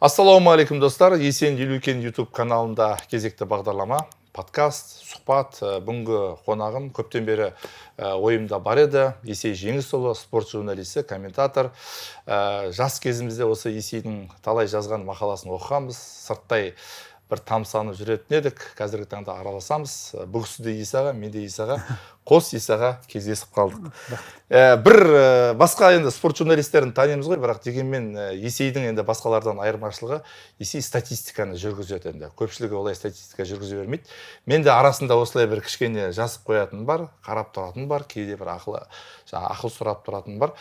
Ассалаумағалейкум, достар! Есен Елеукен YouTube каналында кезекті бағдарлама, подкаст, сұхбат. Бүгінгі қонағым көптен бері ойымда бар еді. Есей Жеңісұлы, спорт журналисті, комментатор. Жас кезімізде осы Есейдің талай жазған мақаласын оқығанбыз, сырттай бір тамсанып жүретін едік. Қазіргі таңда араласамыз. Бұл кісі де Исаға, мен де Исаға, қос Исаға кездесіп қалдық. Бір басқа енді спорт журналистерін танимыз ғой, бірақ дегенмен Есейдің енді басқалардан айырмашылығы, Есей статистиканы жүргізеді. Енді көпшілігі олай статистика жүргізе бермейді. Мен де арасында осылай бір кішкене жазып қоятыным бар, қарап тұратыным бар, кейде бір ақыл, жаңа ақыл сұрап тұратыным бар.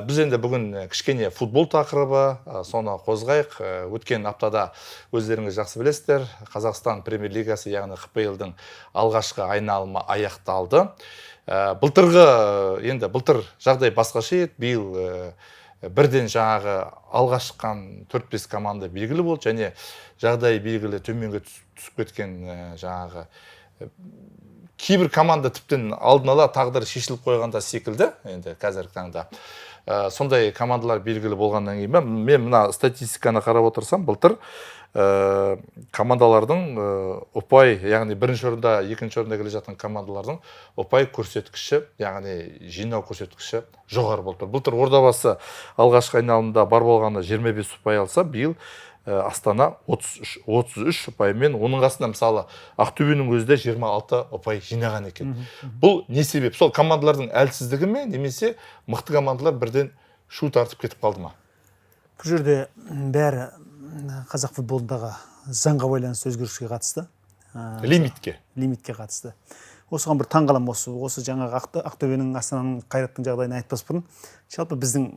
Біз енді бүгін кішкене футбол тақырыбы, соны қозғайық. Өткен аптада, өздеріңіз жақсы білесіздер, Қазақстан премьер лигасы, яғни ҚПЛ-дың алғашқы айналымы аяқталды. Былтырғы, енді былтыр жағдай басқаша еді. Биыл бірден жаңағы алға шыққан 4-5 команда белгілі болды және жағдай белгілі төменге түсіп кеткен жаңағы кейбір команда тіптен алдын ала тағдыры шешіліп қойған да секілді. Енді қазіргі таңда сондай командалар белгілі болғаннан кейін ба, мен мына статистиканы қарап отырсам, былтыр командалардың ұпай, яғни бірінші орында, екінші орында келе жатқан командалардың ұпай көрсеткіші, яғни жинау көрсеткіші жоғары болып тұр. Былтыр Ордабасы алғашқы айналымда бар болғаны 25 ұпай алса, биыл Астана 33, 33 ұпаймен, оның қасында, мысалы, Ақтөбенің өзі де 26 ұпай жинаған екен. Бұл не себеп? Сол командалардың әлсіздігі ме немесе мықты командалар бірден шу тартып кетіп қалды ма? Бұл жерде бәрі қазақ футболындағы заңға байланысты өзгеріске қатысты. Лимитке. Лимитке қатысты. Осыған бір таңғаламын. Осы жаңағы Ақтөбенің, Астананың, Қайраттың жағдайын айтпас бұрын, жалпы біздің,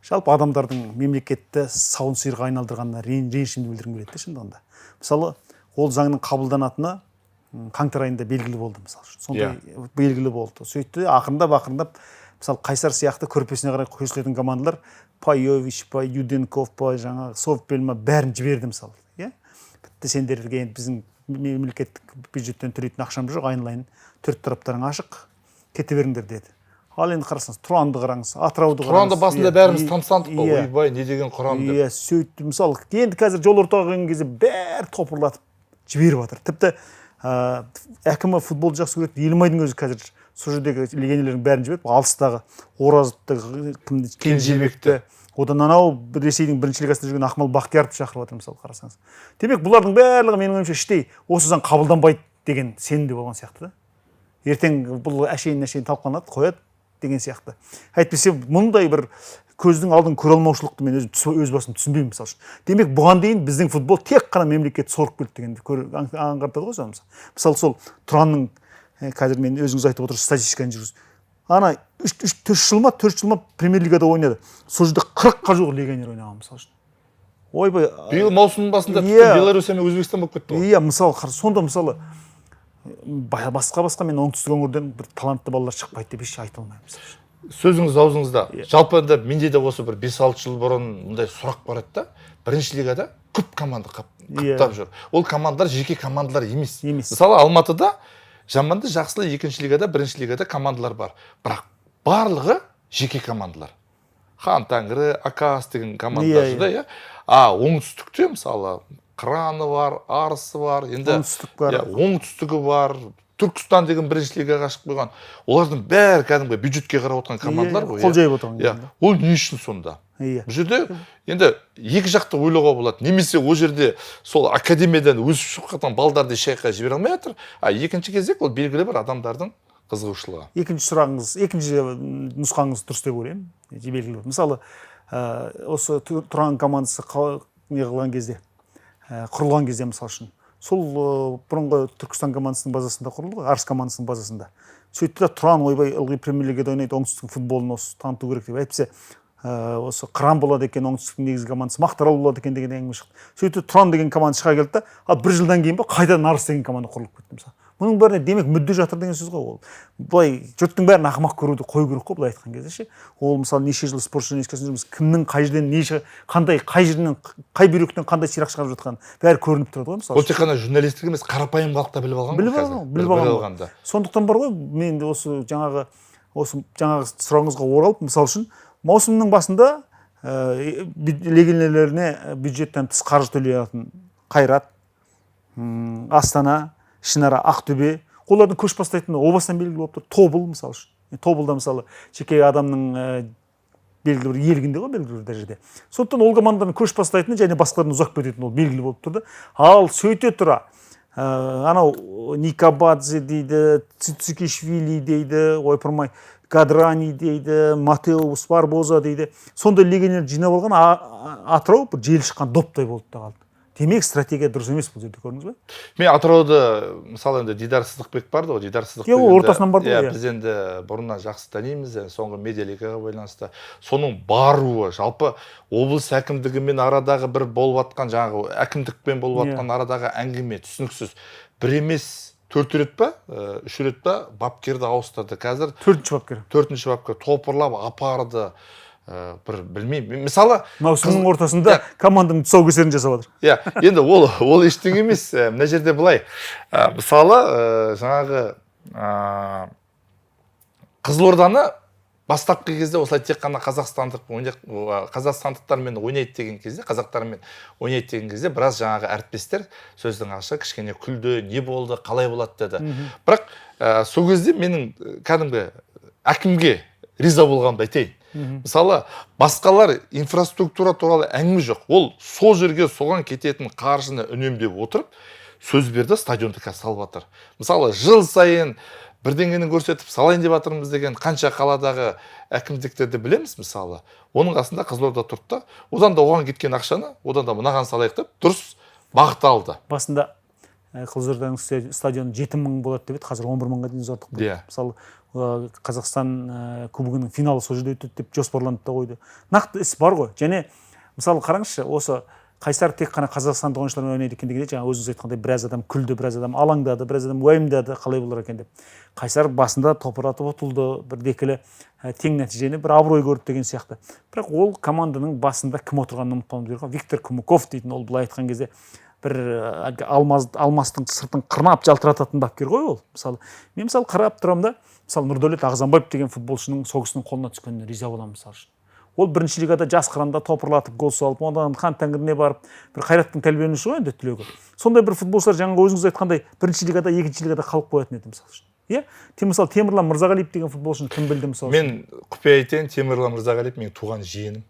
жалпы адамдардың мемлекетті сауын сиырға айналдырғанына ренішімді білдіргім келеді де шындығында. Мысалы, ол заңның қабылданатыны қаңтар айында белгілі болды, мысалы үшін, сондай белгілі болды. Сөйтті де, ақырындап ақырындап, мысалы, Қайсар сияқты көрпесіне қарай көсілетін командалар Пайович па, Юденков па, жаңағы Совпель ма, бәрін жіберді, мысалы, иә. Бітті, сендерге енді біздің мемлекеттік бюджеттен төлейтін ақшамыз жоқ, айналайын, төрт тараптарың ашық, кете беріңдер деді. Ал енді қарасаңыз, Тұранды қараңыз, Атырауды қараңыз. Тұранды басында бәріміз тамсандық қой, ойбай, не деген құрам деп. Иә, сөйтті. Мысалы, енді қазір жол ортаға келген кезде бәрі топырлатып жіберіп жатыр. Тіпті әкімі, футболды жақсы көретін Елімайдың өзі қазір сол жердегі легионерлердің бәрін жіберіп, алыстағы Оразовты, кімді, Кенжебекті, одан анау Ресейдің бірінші лигасында жүрген Ақмол Бақтияровты шақырып жатыр, мысалы, қарасаңыз. Демек, бұлардың барлығы, менің ойымша, іштей осы заң қабылданбайды деген сенімде болған сияқты да. Ертең бұл әшейін әшейін талқыланады, қояды деген сияқты. Әйтпесе мұндай бір көздің алдын көре алмаушылықты мен өзім өз басым түсінбеймін, мысалы үшін. Демек, бұған дейін біздің футбол тек қана мемлекет сорып келді дегенді аңғартады ғой соны. Мысалы, сол Тұранның, қазір мен, өзіңіз айтып отырсыз, статистиканы жүргіз, ана үш 3 жыл ма, 4 жыл ма премьер лигада ойнады, сол жерде 40-қа жуық легионер ойнаған, мысалы үшін, ойбай. Биыл маусымның басында тіпті Белоруссия мен Өзбекстан болып кетті ғой. Иә, мысалы, сонда, мысалы, басқа басқа мен оңтүстік өңірден бір талантты балалар шықпайды деп еш айта алмаймын, мысалы үшін. Сөзіңіз аузыңызда. Жалпы енді менде де осы бір 5-6 жыл бұрын мындай сұрақ бар еді да: бірінші лигада көп команда қаптап жүр, ол командалар жеке командалар емес. Емес. Мысалы, Алматыда жаманды жақсылы екінші лигада, бірінші лигада командалар бар, бірақ барлығы жеке командалар, Хан Тәңірі, Акас деген командалар жүр да, иә. А оңтүстікте, мысалы, Қыраны бар, Арысы бар енді. Оңтүстік бар. Иә, Оңтүстігі бар, Түркістан деген бірінші лигаға шығып қойған. Олардың бәрі кәдімгі бюджетке қарап отырған командалар ғой. Қол иә. жайып отырған Иә. команда. Ол не үшін сонда? Бұл жерде енді екі жақты ойлауға болады: немесе ол жерде сол академиядан өсіп шығып жатқан балдарды еш жаққа жібере алмай жатыр, а екінші кезек ол белгілі бір адамдардың қызығушылығы. Екінші сұрағыңыз, екінші нұсқаңыз дұрыс деп ойлаймын. Белгілі бір, мысалы, осы Тұран командасы не қылған кезде, құрылған кезде, мысалы үшін, сол бұрынғы Түркістан командасының базасында құрылды ғой, Арыс командасының базасында. Сөйтті да, Тұран, ойбай, ылғи премьер лигада ойнайды, оңтүстіктің футболын осы таныту керек деп. Әйтпесе осы Қыран болады екен, оңтүстіктің негізгі командасы Мақтаарал болады екен деген әңгіме шықты. Сөйтіп Тұран деген команда шыға келді да, ал бір жылдан кейін ба, қайтадан Арыс деген команда құрылып кетті, мысалы. Мұның бәріне, демек, мүдде жатыр деген сөз ғой. Ол былай жұрттың бәрін ақымақ көруді қою керек қой, былай айтқан кезде ше. Ол, мысалы, неше жыл спорт журналистикасында жүрміз, кімнің қай жерден не қандай, қай жерден, қай бүйректен қандай сирақ шығарып жатқаны бәрі көрініп тұрады ғой, мысалы. Ол тек қана журналистік емес, қарапайым халық та біліп алған ғой Біліп қазір. алған, біліп алған ғой. Алған да. Сондықтан бар ғой, мен де осы жаңағы сұрағыңызға оралып, мысалы үшін, маусымның басында Легионерлеріне бюджеттен тыс қаржы төлей алатын Қайрат, Астана, Ішінара, Ақтөбе, олардың көш бастайтыны о бастан белгілі болып тұр. Тобыл мысалы үшін. Тобылда мысалы жеке адамның белгілі бір иелігінде ғой, белгілі бір дәрежеде. Сондықтан ол команданың көш бастайтыны және басқалардан ұзақ кететіні ол белгілі болып тұрды. Ал сөйте тұра анау Никабадзе дейді, Цицикишвили дейді, ойпырмай Гадрани дейді, Матеус Барбоза дейді. Сондай легионер жинап алған Атырау бір жел шыққан доптай болды да қалды. Демек, стратегия дұрыс емес бұл жерде, көрдіңіз бе? Мен Атырауды, мысалы, енді Дидар Сыздықбек барды ғой, Дидар Сыздықбек. Иә, ол ортасынан барды ғой, иә. Біз енді бұрыннан жақсы танимыз, соңғы медиалигаға байланысты. Соның баруы, жалпы облыс әкімдігімен арадағы бір болып жатқан, жаңағы әкімдікпен болып жатқан арадағы әңгіме түсініксіз. Бір емес, 4 рет па, 3 рет па бапкерді ауыстырды. Қазір 4-ші бапкер. 4-ші бапкер топырлап апарды. Бір білмеймін. Мысалы, маусымның ортасында команданың тұсаукесерін жасап жатыр. Иә, енді ол ештеңе емес. Мына жерде былай, мысалы, жаңағы Қызылорданы бастапқы кезде осылай тек қана қазақстандықтармен ойнайды деген кезде, қазақтармен ойнайды деген кезде біраз жаңағы әріптестер сөздің ашығы кішкене күлді, не болды, қалай болады деді. Бірақ сол кезде менің кәдімгі әкімге риза болғанымды айтайын. Мысалы, басқалар инфраструктура туралы әңгіме жоқ. Ол сол жерге соған кететін қаржыны үнемдеп отырып, сөз берді, стадионды қазір салып жатыр. Мысалы, жыл сайын бірдеңені көрсетіп салайын деп жатырмыз деген қанша қаладағы әкімдіктерді білеміз, мысалы. Оның қасында Қызылорда тұрды да, одан да оған кеткен ақшаны, одан да мынаған салайық деп дұрыс бағыт алды. Басында Қызылорданың стадионы 7 000 болады деп еді, қазір 11 мыңға дейін ұзартып қойды. Мысалы, Қазақстан кубогының финалы сол жерде өтеді деп жоспарланып та қойды. Нақты іс бар ғой. Және мысалы қараңызшы, осы Қайсар тек қана қазақстандық ойыншылармен ойнайды екен дегенде, жаңа өзіңіз айтқандай, біраз адам күлді, біраз адам алаңдады, біраз адам уайымдады, қалай болар екен деп. Қайсар басында топыратып ұтылды, бір декілі тең нәтижені бір абырой көрді деген сияқты. Бірақ ол команданың басында кім отырғанын ұмытпауымыз керек қой. Виктор Кумыков дейтін, ол былай айтқан кезде бір алмастың сыртын қырнап жалтырататын бапкер ғой ол. Мысалы, мен мысалы қарап тұрамын да, мысалы Нұрдәулет Ағзамбаев деген футболшының сол кісінің қолына түскеніне риза боламын мысалы үшін. Ол бірінші лигада жас қыранда топырлатып гол салып, одан хан тәңіріне барып, бір Қайраттың тәрбиеленуші ғой енді түлегі. Сондай бір футболшылар жаңағы өзіңіз айтқандай бірінші лигада, екінші лигада қалып қоятын еді мысалы үшін. Иә? Мысалы Темірлан Мырзағалиев деген футболшыны кім білді мысалы үшін? Мен құпия айтайын, Темірлан Мырзағалиев менің туған жиенім.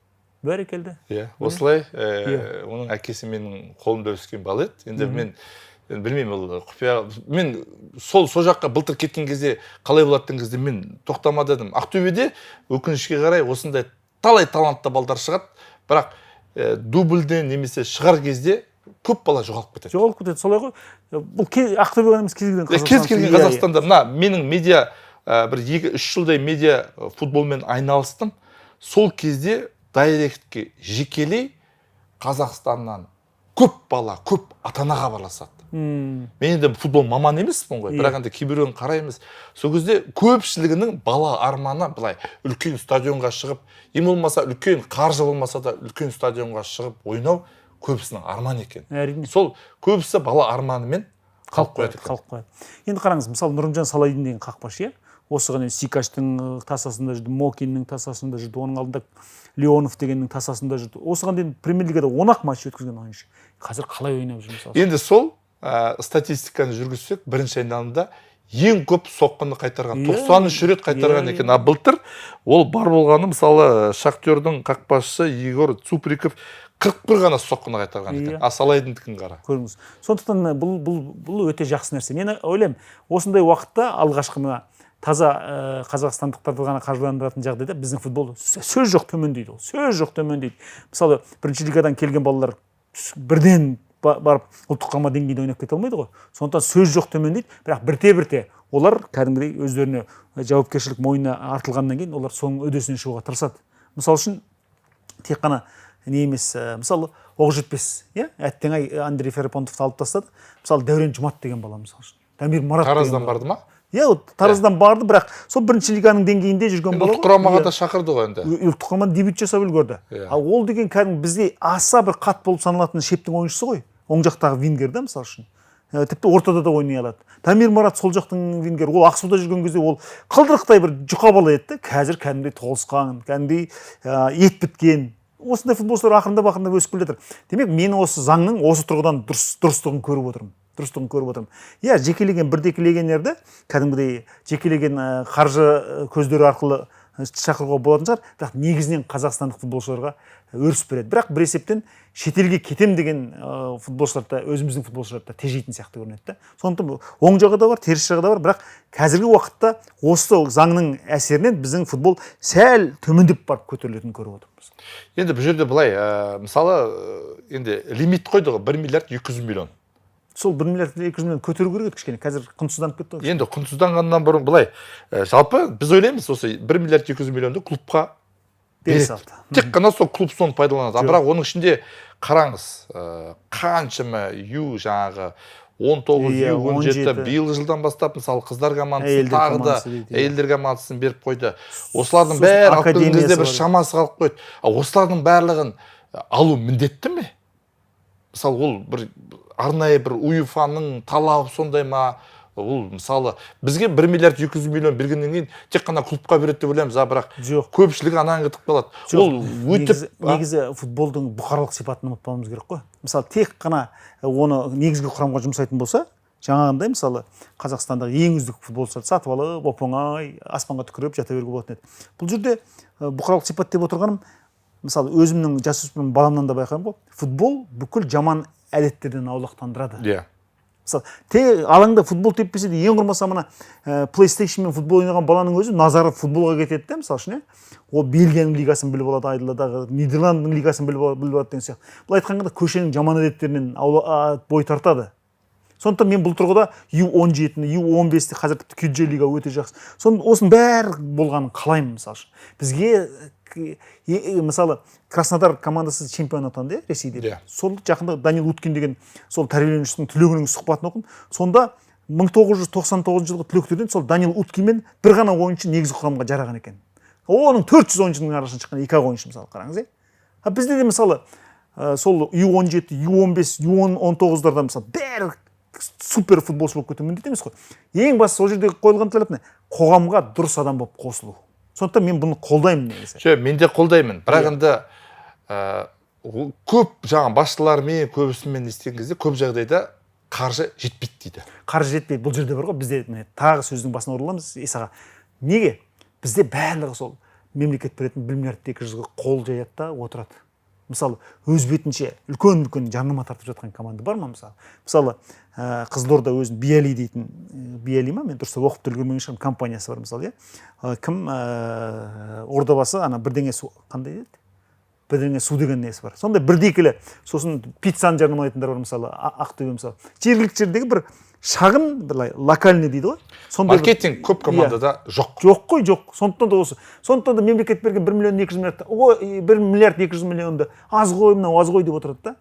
Бәрекелді. Иә, осылай, оның әкесі менің қолымда өскен бала еді. Енді мен білмеймін, ол құпия. Мен сол жаққа былтыр кеткен кезде қалай болады деген кезде мен тоқтама дедім. Ақтөбеде өкінішке қарай осындай талай талантты балдар шығады, бірақ дубльден немесе шығар кезде көп бала жоғалып кетеді. Жоғалып кетеді, солай ғой. Бұл Ақтөбе ғана емес, кез келген Кез келген Қазақстанда. Мына менің медиа бір 2-3 жылдай медиа футболмен айналыстым. Сол кезде дайректке жекелей Қазақстаннан көп бала, көп ата-ана хабарласады. Мен енді футбол маман емеспін ғой, бірақ енді кейбіреуін қараймыз. Сол кезде көпшілігінің бала арманы былай үлкен стадионға шығып, ең болмаса үлкен қаржы болмаса да үлкен стадионға шығып ойнау көбісінің арманы екен. Әрине. Сол көбісі бала арманымен қалып қояды екен. Қалып қояды. Енді қараңыз, мысалы Нұрымжан Салайдин деген қақпашы, иә? Осыған дейін Сикаштың тасасында жүрді, Мокиннің тасасында жүрді, оның алдында Леонов дегеннің тасасында жүрді. Осыған дейін премьер-лигада 10-ақ матч өткізген ойыншы. Қазір қалай ойнап жүр мысалы? Енді сол статистиканы жүргізсек, бірінші айналымда ең көп соққыны қайтарған, 93 рет қайтарған екен. А былтыр ол бар болғаны, мысалы, Шахтердің қақпашысы Егор Цуприков 41 ғана соққыны қайтарған екен. А Салайдындікін қара. Көріңіз. Сондықтан бұл өте жақсы нәрсе. Мен ойлаймын, осындай уақытта алғашқы мына таза қазақстандықтарды ғана қаржыландыратын жағдайда біздің футбол сөз жоқ төмендейді ол. Сөз жоқ төмендейді. Мысалы, бірінші лигадан келген балалар бірден барып ұлттық құрама деңгейінде ойнап кете алмайды ғой. Сондықтан сөз жоқ төмендейді, бірақ бірте-бірте олар кәдімгідей өздеріне жауапкершілік мойнына артылғаннан кейін олар соның үдесінен шығуға тырысады. Мысалы үшін, тек қана не емес, мысалы, Оқжетпес, иә? Әттең ай, Андрей Ферапонтовты алып тастады. Мысалы, Дәурен Жұмат деген бала, мысалы үшін. Дамир Марат деген Тараздан бала. барды ма? Иә, ол Тараздан барды, бірақ сол бірінші лиганың деңгейінде жүрген бала Ұлттық құрамаға да шақырды ғой енді. Ұлттық құрамада дебют жасап үлгерді. Ал ол деген кәдімгі бізде аса бір қат болып саналатын шептің ойыншысы ғой. Оң жақтағы вингер да, мысалы үшін. Тіпті ортада да ойнай алады. Дамир Марат сол жақтың вингері. Ол Ақсуда жүрген кезде ол қылдырықтай бір жұқа бала еді де. Қазір кәдімгідей толысқан, кәдімгідей ет біткен. Осындай футболшылар ақырындап ақырындап өсіп келе жатыр. Демек, мен осы заңның осы тұрғыдан дұрыстығын көріп отырмын. Дұрыстығын көріп отырмын. Иә, жекелеген бірдекі легионерді кәдімгідей жекелеген қаржы көздері арқылы шақыруға болатын шығар, бірақ негізінен қазақстандық футболшыларға өріс береді. Бірақ бір есептен шетелге кетем деген футболшылар да, өзіміздің футболшыларды да тежейтін сияқты көрінеді да. Сондықтан оң жағы да бар, теріс жағы да бар, бірақ қазіргі уақытта осы заңның әсерінен біздің футбол сәл төмендеп барып көтерілетінін көріп отырмыз. Енді бұл жерде былай, мысалы, енді лимит қойды ғой, 1 миллиард 200 миллион. Сол 1 миллиард 200 миллион көтеру керек еді кішкене, қазір құнсызданып кетті ғой. Енді құнсызданғаннан бұрын былай, жалпы біз ойлаймыз, осы 1 миллиард 200 миллионды клубқа бере береді. салды. Тек қана сол клуб соны пайдаланады. Бірақ оның ішінде қараңыз, қаншама ю жаңағы 19, Иә, ю 17, 17. биылғы жылдан бастап мысалы қыздар командасы Әйелдер тағы да командасы дейді, иә. әйелдер командасын беріп қойды. Осылардың Сосын бәрі алып келген кезде академиясы бір бар. шамасы қалып қойды. А осылардың барлығын алу міндетті ме? Мысалы, ол бір арнайы бір УЕФА-ның талабы сондай ма? Ол мысалы бізге 1 миллиард 200 миллион бергеннен кейін тек қана клубқа береді деп ойлаймыз, а бірақ Жоқ. көпшілігі анаған кетіп қалады. Жоқ, Ол өтіп негізі футболдың бұқаралық сипатын ұмытпауымыз керек қой. Мысалы, тек қана оны негізгі құрамға жұмсайтын болса, жаңағындай мысалы Қазақстандағы ең үздік футболшыларды сатып алып, оп-оңай аспанға түкіріп жата беруге болатын еді. Бұл жерде бұқаралық сипат деп отырғаным, мысалы, өзімнің жасөспірім баламнан да байқаймын ғой, футбол бүкіл жаман әдеттерден аулақтандырады. Иә. Мысалы, те алаңда футбол теппесе де, ең құрмаса мына PlayStation мен футбол ойнаған баланың өзі назары футболға кетеді де, мысалы үшін, иә. Ол Бельгияның лигасын біліп алады, айдаладағы Нидерландының лигасын біліп алады деген сияқты. Былай айтқанда, көшенің жаман әдеттерінен бой тартады. Сондықтан мен бұл тұрғыда Ю-17-ні, Ю-15-ті, қазір тіпті QJ лига өте жақсы. Соның осының бәрі болғанын қалаймын, мысалы үшін. Бізге мысалы, Краснодар командасы чемпион атанды, иә, Ресейде. Иә. Сол жақында Данил Уткин деген сол тәрбиеленушісінің түлегінің сұхбатын оқыдым. Сонда 1999 жылғы түлектерден сол Данил Уткинмен бір ғана ойыншы негізгі құрамға жараған екен. Оның 400 ойыншының арасынан шыққан екі ақ ойыншы, мысалы, қараңыз, иә. А бізде де мысалы, сол Ю-17, Ю-15, Ю-19-дарда мысалы бәрі супер футболшы болып кету міндет емес қой. Ең бастысы сол жерде қойылған талап не? Қоғамға дұрыс адам болып қосылу. Сондықтан мен бұны қолдаймын негізі. Жоқ, мен де қолдаймын. Бірақ енді көп жаңа басшылармен, көбісімен не істеген кезде көп жағдайда қаржы жетпейді дейді. Қаржы жетпейді. Бұл жерде бар ғой, бізде міне тағы сөздің басына ораламыз Исаға. Неге? Бізде барлығы сол мемлекет беретін 1 миллиард екі жүзге қол жаяды да отырады. Мысалы, өз бетінше үлкен-үлкен жарнама тартып жатқан команда бар ма, мысалы? Мысалы, Қызылорда өзін Биали дейтін, Биали ма, мен дұрыстап оқып та үлгермеген шығармын, компаниясы бар, мысалы, иә. Кім, Ордабасы, ана бірдеңе су, қандай еді? Бірдеңе су деген несі бар. Сондай бірдекілі, сосын пиццаны жарнамалайтындар бар, мысалы, Ақтөбе, мысалы. Жергілікті жердегі бір шағын, былай, локальный дейді ғой. Сондай бір Маркетинг көп командада жоқ. Жоқ қой, жоқ. Сондықтан да осы. Сондықтан да мемлекет берген 1 миллион екі жүз миллиард, ой, 1 миллиард екі жүз миллионды аз ғой, мынау аз ғой деп отырады да.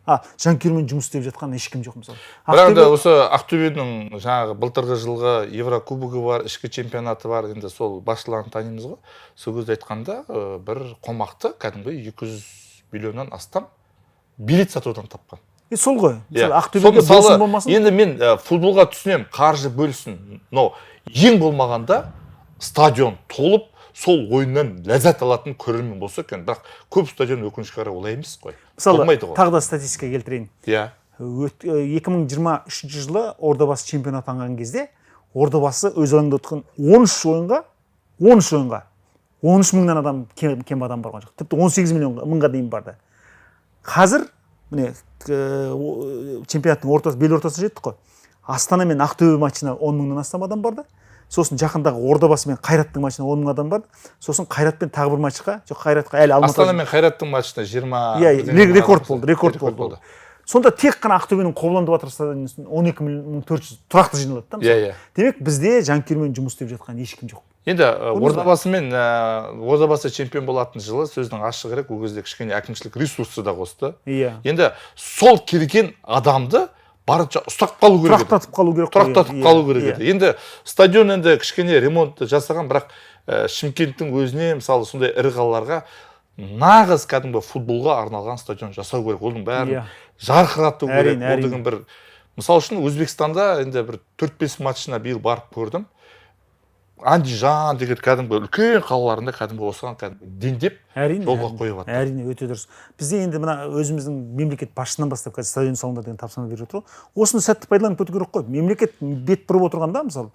А жанкүйермен жұмыс істеп жатқан ешкім жоқ, мысалы. Бірақ енді осы Ақтөбенің жаңағы былтырғы жылғы Еврокубогы бар, ішкі чемпионаты бар, енді сол басшыларын танимыз ғой. Сол кезде айтқанда, бір қомақты кәдімгі 200 миллионнан астам билет сатудан тапқан. Сол ғой. Иә. Мысалы, Ақтөбеде Сол мысалы, болсын болмасын. Енді мен футболға түсінемін, қаржы бөлсін, но ең болмағанда стадион толып, сол ойыннан ләззат алатын көрермен болса екен. Бірақ көп стадион өкінішке қарай олай емес қой. Мысалы, болмайды ғой. Тағы да статистика келтірейін. Иә. 2023 жылы Ордабасы чемпион атанған кезде Ордабасы өз алаңында өткен 13 ойынға, 13 ойынға 13 мыңнан адам кем адам барған жоқ. Тіпті 18 миллион мыңға дейін барды. Қазір міне, чемпионаттың ортасы, бел ортасына жеттік қой. Астана мен Ақтөбе матчына 10 мыңнан астам адам барды. Сосын жақындағы Ордабасы мен Қайраттың матчына 10 мың адам барды. Сосын Қайратпен тағы бір матчқа, жоқ, Қайратқа әлі Алматы Астана мен Қайраттың матчына 20 Иә, бірдеңе мың рекорд адам болды, рекорд рекорд болды. болды. Сонда тек қана Ақтөбенің Қобыланды Батыр стадионында 12 мың 400 тұрақты жиналады да, мысалы. Иә, иә. Демек, бізде жанкүйермен жұмыс істеп жатқан ешкім жоқ. Енді, Көрдіңіз ба? Ордабасы мен, Ордабасы чемпион болатын жылы, сөздің ашығы керек, ол кезде кішкене әкімшілік ресурсы да қосты. Иә. Енді сол келген адамды барынша ұстап қалу керек еді. Тұрақтатып қалу керек қой. Тұрақтатып Иә, қалу керек иә. еді. Енді стадион енді кішкене ремонт жасаған, бірақ Шымкенттің өзіне, мысалы, сондай ірі қалаларға нағыз кәдімгі футболға арналған стадион жасау керек. Оның бәрін Иә. жарқырату керек. Әрине, Ол әрине. деген бір, мысалы үшін, Өзбекстанда енді бір 4-5 матчына биыл барып көрдім. Андижан деген кәдімгі үлкен қалаларында кәдімгі осыған кәдімгі дендеп Әрине, жолға әрине. қойып жатыр. Әрине, өте дұрыс. Бізде енді мына өзіміздің мемлекет басшысынан бастап қазір стадион салыңдар деген тапсырма беріп жатыр ғой. Осыны сәтті пайдаланып кету керек қой. Мемлекет бет бұрып отырғанда, мысалы,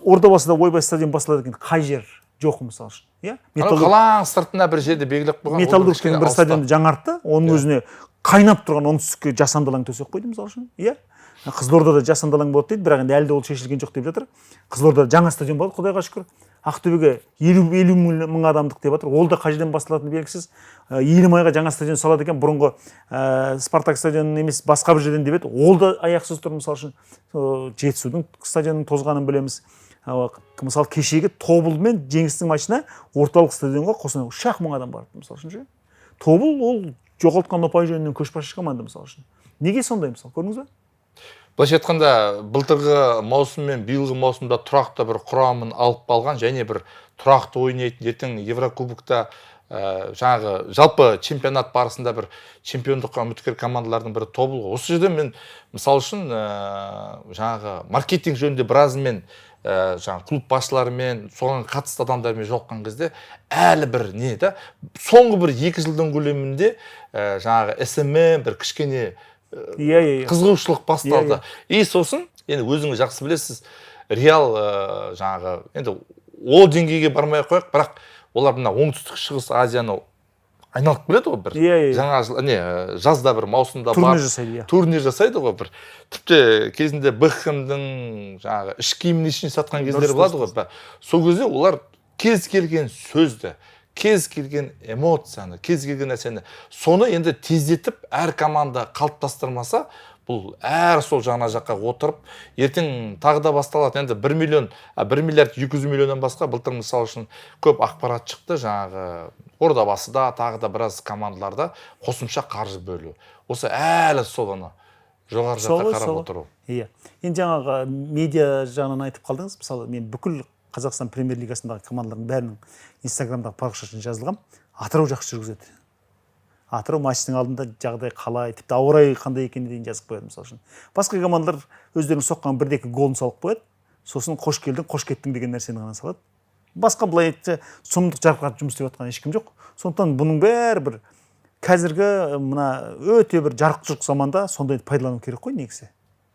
Ордабасыда ойбай стадион басылады екен, қай жер жоқ мысалы үшін. Иә? Анау қаланың сыртына бір жерде белгілеп қойған, Металлургтың бір стадионды жаңартты, оның өзіне қайнап тұрған оңтүстікке жасанды алаң төсеп қойды мысалы үшін. Иә? Қызылордада жасанды алаң болады дейді, бірақ енді әлі де ол шешілген жоқ деп жатыр. Қызылордада жаңа стадион болады, құдайға шүкір. Ақтөбеге елу мың адамдық деп жатыр, ол да қай жерден басталатыны белгісіз. Елімайға жаңа стадион салады екен, бұрынғы Спартак стадионы емес, басқа бір жерден деп еді, ол да аяқсыз тұр мысалы үшін. Жетісудың стадионының тозғанын білеміз. Мысалы, кешегі Тобыл мен Жеңістің матчына орталық стадионға Қостанай 3-ақ мың адам барды мысалы үшін. Тобыл ол жоғалтқан ұпай жөнінен көшбасшы команда мысалы үшін. Неге сондай мысалы, көрдіңіз бе? Былайша айтқанда, былтырғы маусым мен биылғы маусымда тұрақты бір құрамын алып қалған және бір тұрақты ойнайтын, ертең Еврокубокта, жаңағы жалпы чемпионат барысында бір чемпиондыққа үміткер командалардың бірі Тобыл ғой. Осы жерде мен мысалы үшін, жаңағы маркетинг жөнінде біразымен, жаңағы клуб басшыларымен, соған қатысты адамдармен жолыққан кезде әлі бір не да, соңғы бір 2 жылдың көлемінде, жаңағы SMM бір кішкене Иә, иә, иә. қызығушылық басталды. Иә, иә. И сосын енді өзіңіз жақсы білесіз, Реал, жаңағы енді ол деңгейге бармай ақ қояйық, бірақ олар мына оңтүстік шығыс Азияны айналып келеді ғой бір. Иә, иә, иә. Жаңа жыл, не, жазда бір маусымда турнир бар, жасайды, иә. Турнир жасайды ғой бір. Тіпті кезінде Бекхэмнің жаңағы іш киімін ішін сатқан кездері болады ғой. Сол кезде олар кез келген сөзді, кез келген эмоцияны, кез келген нәрсені, соны енді тездетіп әр команда қалыптастырмаса, бұл әр сол жаңа жаққа отырып, ертең тағы да басталады. Енді 1 миллион, 1 миллиард 200 миллионнан басқа былтыр мысалы үшін көп ақпарат шықты, жаңағы Ордабасыда тағы да біраз командаларда қосымша қаржы бөлу. Осы әлі сол ана жоғары жаққа қарап отыру. Иә. Енді жаңағы медиа жағынан айтып қалдыңыз. Мысалы, мен бүкіл Қазақстан премьер-лигасындағы командалардың бәрінің Инстаграмдағы парақшасына жазылғам. Атырау жақсы жүргізеді. Атырау матчтың алдында жағдай қалай, тіпті ауа райы қандай екеніне дейін жазып қояды мысалы үшін. Басқа командалар өздерінің соққан бір-екі голын салып қояды, сосын қош келдің, қош кеттің деген нәрсені ғана салады. Басқа былай айтса, сұмдық жарқырап жұмыс істеп жатқан ешкім жоқ. Сондықтан бұның бәрі бір қазіргі мына өте бір жарық-жұрқ заманда сондайды пайдалану керек қой негізі.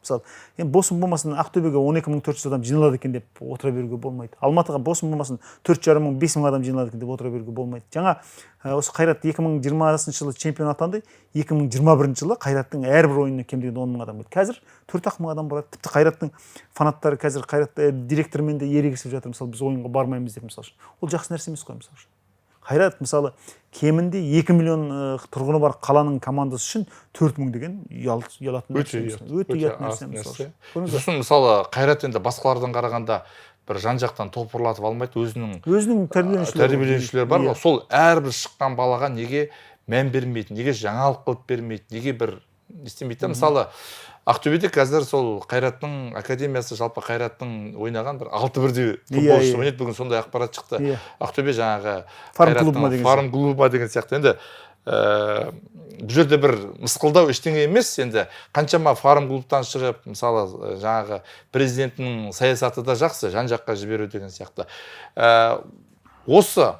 Мысалы, енді босын болмасын Ақтөбеге 12 400 адам жиналады екен деп отыра беруге болмайды. Алматыға босын болмасын төрт жарым мың, бес мың адам жиналады екен деп отыра беруге болмайды. Жаңа, осы Қайрат 2020 жылы чемпион атанды, 2021 жылы Қайраттың әрбір ойынына кем дегенде 10 мың адам келді. Қазір төрт-ақ мың адам барады. Тіпті Қайраттың фанаттары қазір Қайрат, директормен де ерегісіп жатыр. Мысалы, біз ойынға бармаймыз деп мысалы үшін. Ол жақсы нәрсе емес қой мысалы үшін. Қайрат мысалы кемінде 2 миллион, тұрғыны бар қаланың командасы үшін 4 мың деген ұялатын Өте нәрсе ұят, мысалы. Өте өте ұят аз нәрсе мысалы нәрсе. үшін. Көрдіңіз бе? Сосын мысалы Қайрат енді басқалардан қарағанда бір жан-жақтан топырлатып алмайды, өзінің Өзінің тәрбиеленушілері бар. тәрбиеленушілері бар ғой. Сол әрбір шыққан балаға неге мән бермейді, неге жаңалық қылып бермейді, неге бір не істемейді да? Мысалы, Ақтөбеде қазір сол Қайраттың академиясы, жалпы Қайраттың ойнаған бір алты бірдей футболшысы ойнайды. Бүгін сондай ақпарат шықты. Ақтөбе жаңағы Фарм Қайраттың клубы ма деген фарм клубы ма деген сияқты. Енді, бұл жерде бір мысқылдау ештеңе емес. Енді қаншама фарм клубтан шығып, мысалы, жаңағы президенттің саясаты да жақсы, жан жаққа жіберу деген сияқты. Осы,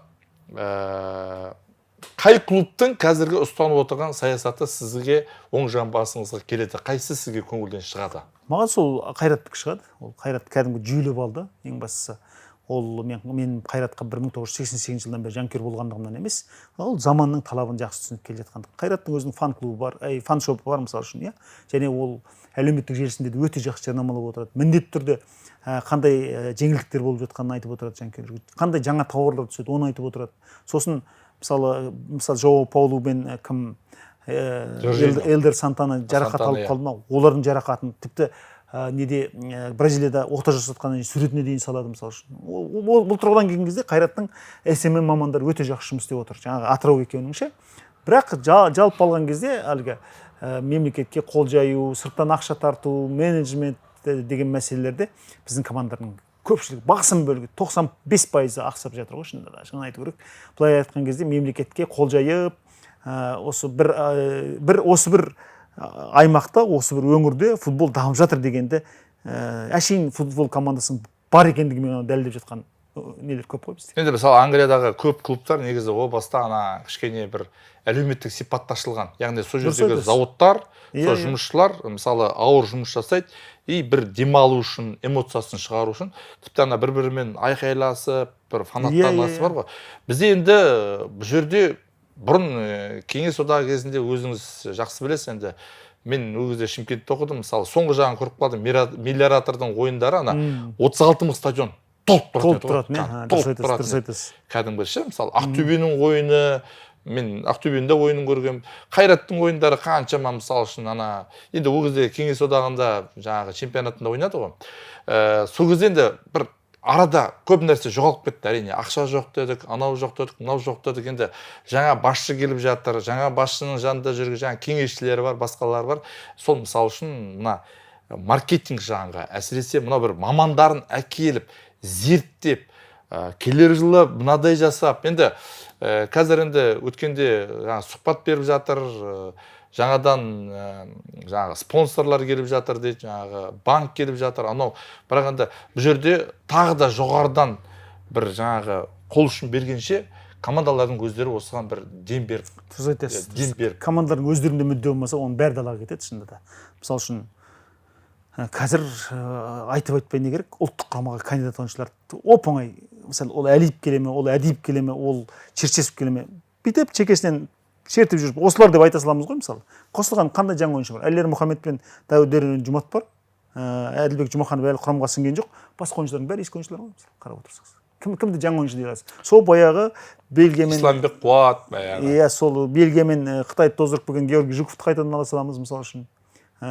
қай клубтың қазіргі ұстанып отырған саясаты сізге оң жамбасыңызға келеді? Қайсысы сізге көңілден шығады? Маған сол Қайраттікі шығады. Ол Қайрат кәдімгі жүйелеп алды, ең бастысы. Ол мен Қайратқа бір мың тоғыз жүз сексен сегізінші жылдан бері жанкүйер болғандығымнан емес, ол заманның талабын жақсы түсініп келе жатқандық. Қайраттың өзінің фан клубы бар, әй, фан шопы бар мысалы үшін, иә. Және ол әлеуметтік желісінде де өте жақсы жарнамалап отырады. Міндетті түрде, қандай, жеңілдіктер болып жатқанын айтып отырады жанкүйерлерге. Қандай жаңа тауарлар түседі, оны айтып отырады. Сосын мысалы Жоао Паулу мен, кім, Жоржиньо. Элдер Сантана жарақат Сантана, алып иә. қалды ма? Олардың жарақатын тіпті, неде, Бразилияда ота жасатқаннан кейін суретіне дейін салады мысалы үшін. Бұл тұрғыдан келген кезде Қайраттың SMM мамандары өте жақсы жұмыс істеп отыр. Жаңағы Атырау екеуінің ше. Бірақ жалпы алған кезде әлгі, мемлекетке қол жаю, сырттан ақша тарту, менеджмент деген мәселелерде біздің командалардың көпшілігі, басым бөлігі, тоқсан бес пайызы ақсап жатыр ғой, шынында да, шынын айту керек. Былай айтқан кезде мемлекетке қол жайып, осы бір, бір, осы бір аймақта, осы бір өңірде футбол дамып жатыр дегенді, әшейін футбол командасының бар екендігімен ғана дәлелдеп жатқан нелер көп қой бізде. Енді мысалы Англиядағы көп клубтар негізі о баста ана кішкене бір әлеуметтік сипатташылған, яғни сол жердегі зауыттар, сол жұмысшылар мысалы ауыр жұмыс жасайды и бір демалу үшін, эмоциясын шығару үшін тіпті ана бір бірімен айқайласып бір фанаттар бар ғой. Бізде енді бұл жерде бұрын Кеңес одағы кезінде өзіңіз жақсы білесіз, енді мен ол кезде Шымкентте оқыдым, мысалы соңғы жағын көріп қалдым, мелиоратордың ойындары ана 36 мың стадион толып тұратын, толып тұратын кәдімгі ше. Мысалы Ақтөбенің ойыны, мен Ақтөбенің де ойынын көргенмін, Қайраттың ойындары қаншама мысалы үшін ана енді ол кезде Кеңес одағында жаңағы чемпионатында ойнады ғой. Сол кезде енді бір арада көп нәрсе жоғалып кетті, әрине ақша жоқ дедік, анау жоқ дедік, мынау жоқ дедік. Енді жаңа басшы келіп жатыр, жаңа басшының жанында жүрген жаңа кеңесшілері бар, басқалар бар. Сол мысалы үшін мына маркетинг жағынға әсіресе мына бір мамандарын әкеліп зерттеп, келер жылы мынадай жасап, енді қазір енді өткенде жаңа сұхбат беріп жатыр, жаңадан жаңағы спонсорлар келіп жатыр дейді, жаңағы банк келіп жатыр, анау. Бірақ енді бұл жерде тағы да жоғарыдан бір жаңағы қол ұшын бергенше командалардың өздері осыған бір дем беріп, дұрыс айтасыз, дем беріп. Командалардың өздерінде мүдде болмаса, оның бәрі далаға кетеді шынында да. Мысалы үшін қазір айтып айтпай не керек, ұлттық құрамаға кандидат ойыншылар оп-оңай, мысалы ол Әлиев келе ме, ол Әдиев келе ме, ол Черчесов келе ме, бүйтіп шекесінен шертіп жүріп осылар деп айта саламыз ғой. Мысалы қосылған қандай жаңа ойыншы бар? Әлілер Мұхаммед пен Дәуіт Жұмат бар, Әділбек Жұмаханов әлі құрамға сіңген жоқ, басқа ойыншылардың бәрі ескі ойыншылар ғой. Мысалы қарап отырсаңыз кімді жаңа ойыншы дей аласыз? Сол баяғы Бельгиямен Исламбек Қуат баяғы, иә, сол Бельгиямен Қытайды тоздырып келген Георгий Жуковты қайтадан ала саламыз мысалы үшін.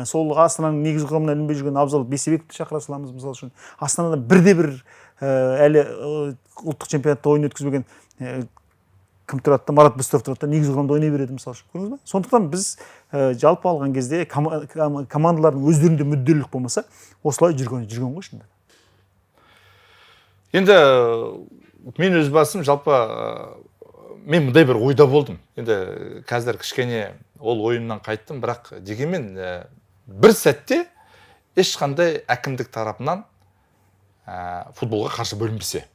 Сол Астананың негізгі құрамына ілінбей жүрген Абзал Бейсебековті шақыра саламыз мысалы үшін. Астанада бірде бір әлі ұлттық чемпионатта ойын өткізбеген кім тұрады да, Марат Быстров тұрады да, негізгі құрамда ойнай береді мысалы үшін. Көрдіңіз ба? Сондықтан біз жалпы алған кезде командалардың өздерінде мүдделілік болмаса осылай жүрген ғой шынында. Енді мен өз басым жалпы мен мындай бір ойда болдым. Енді қазір кішкене ол ойымнан қайттым, бірақ дегенмен бір сәтте ешқандай әкімдік тарапынан футболға қаржы бөлінбесе,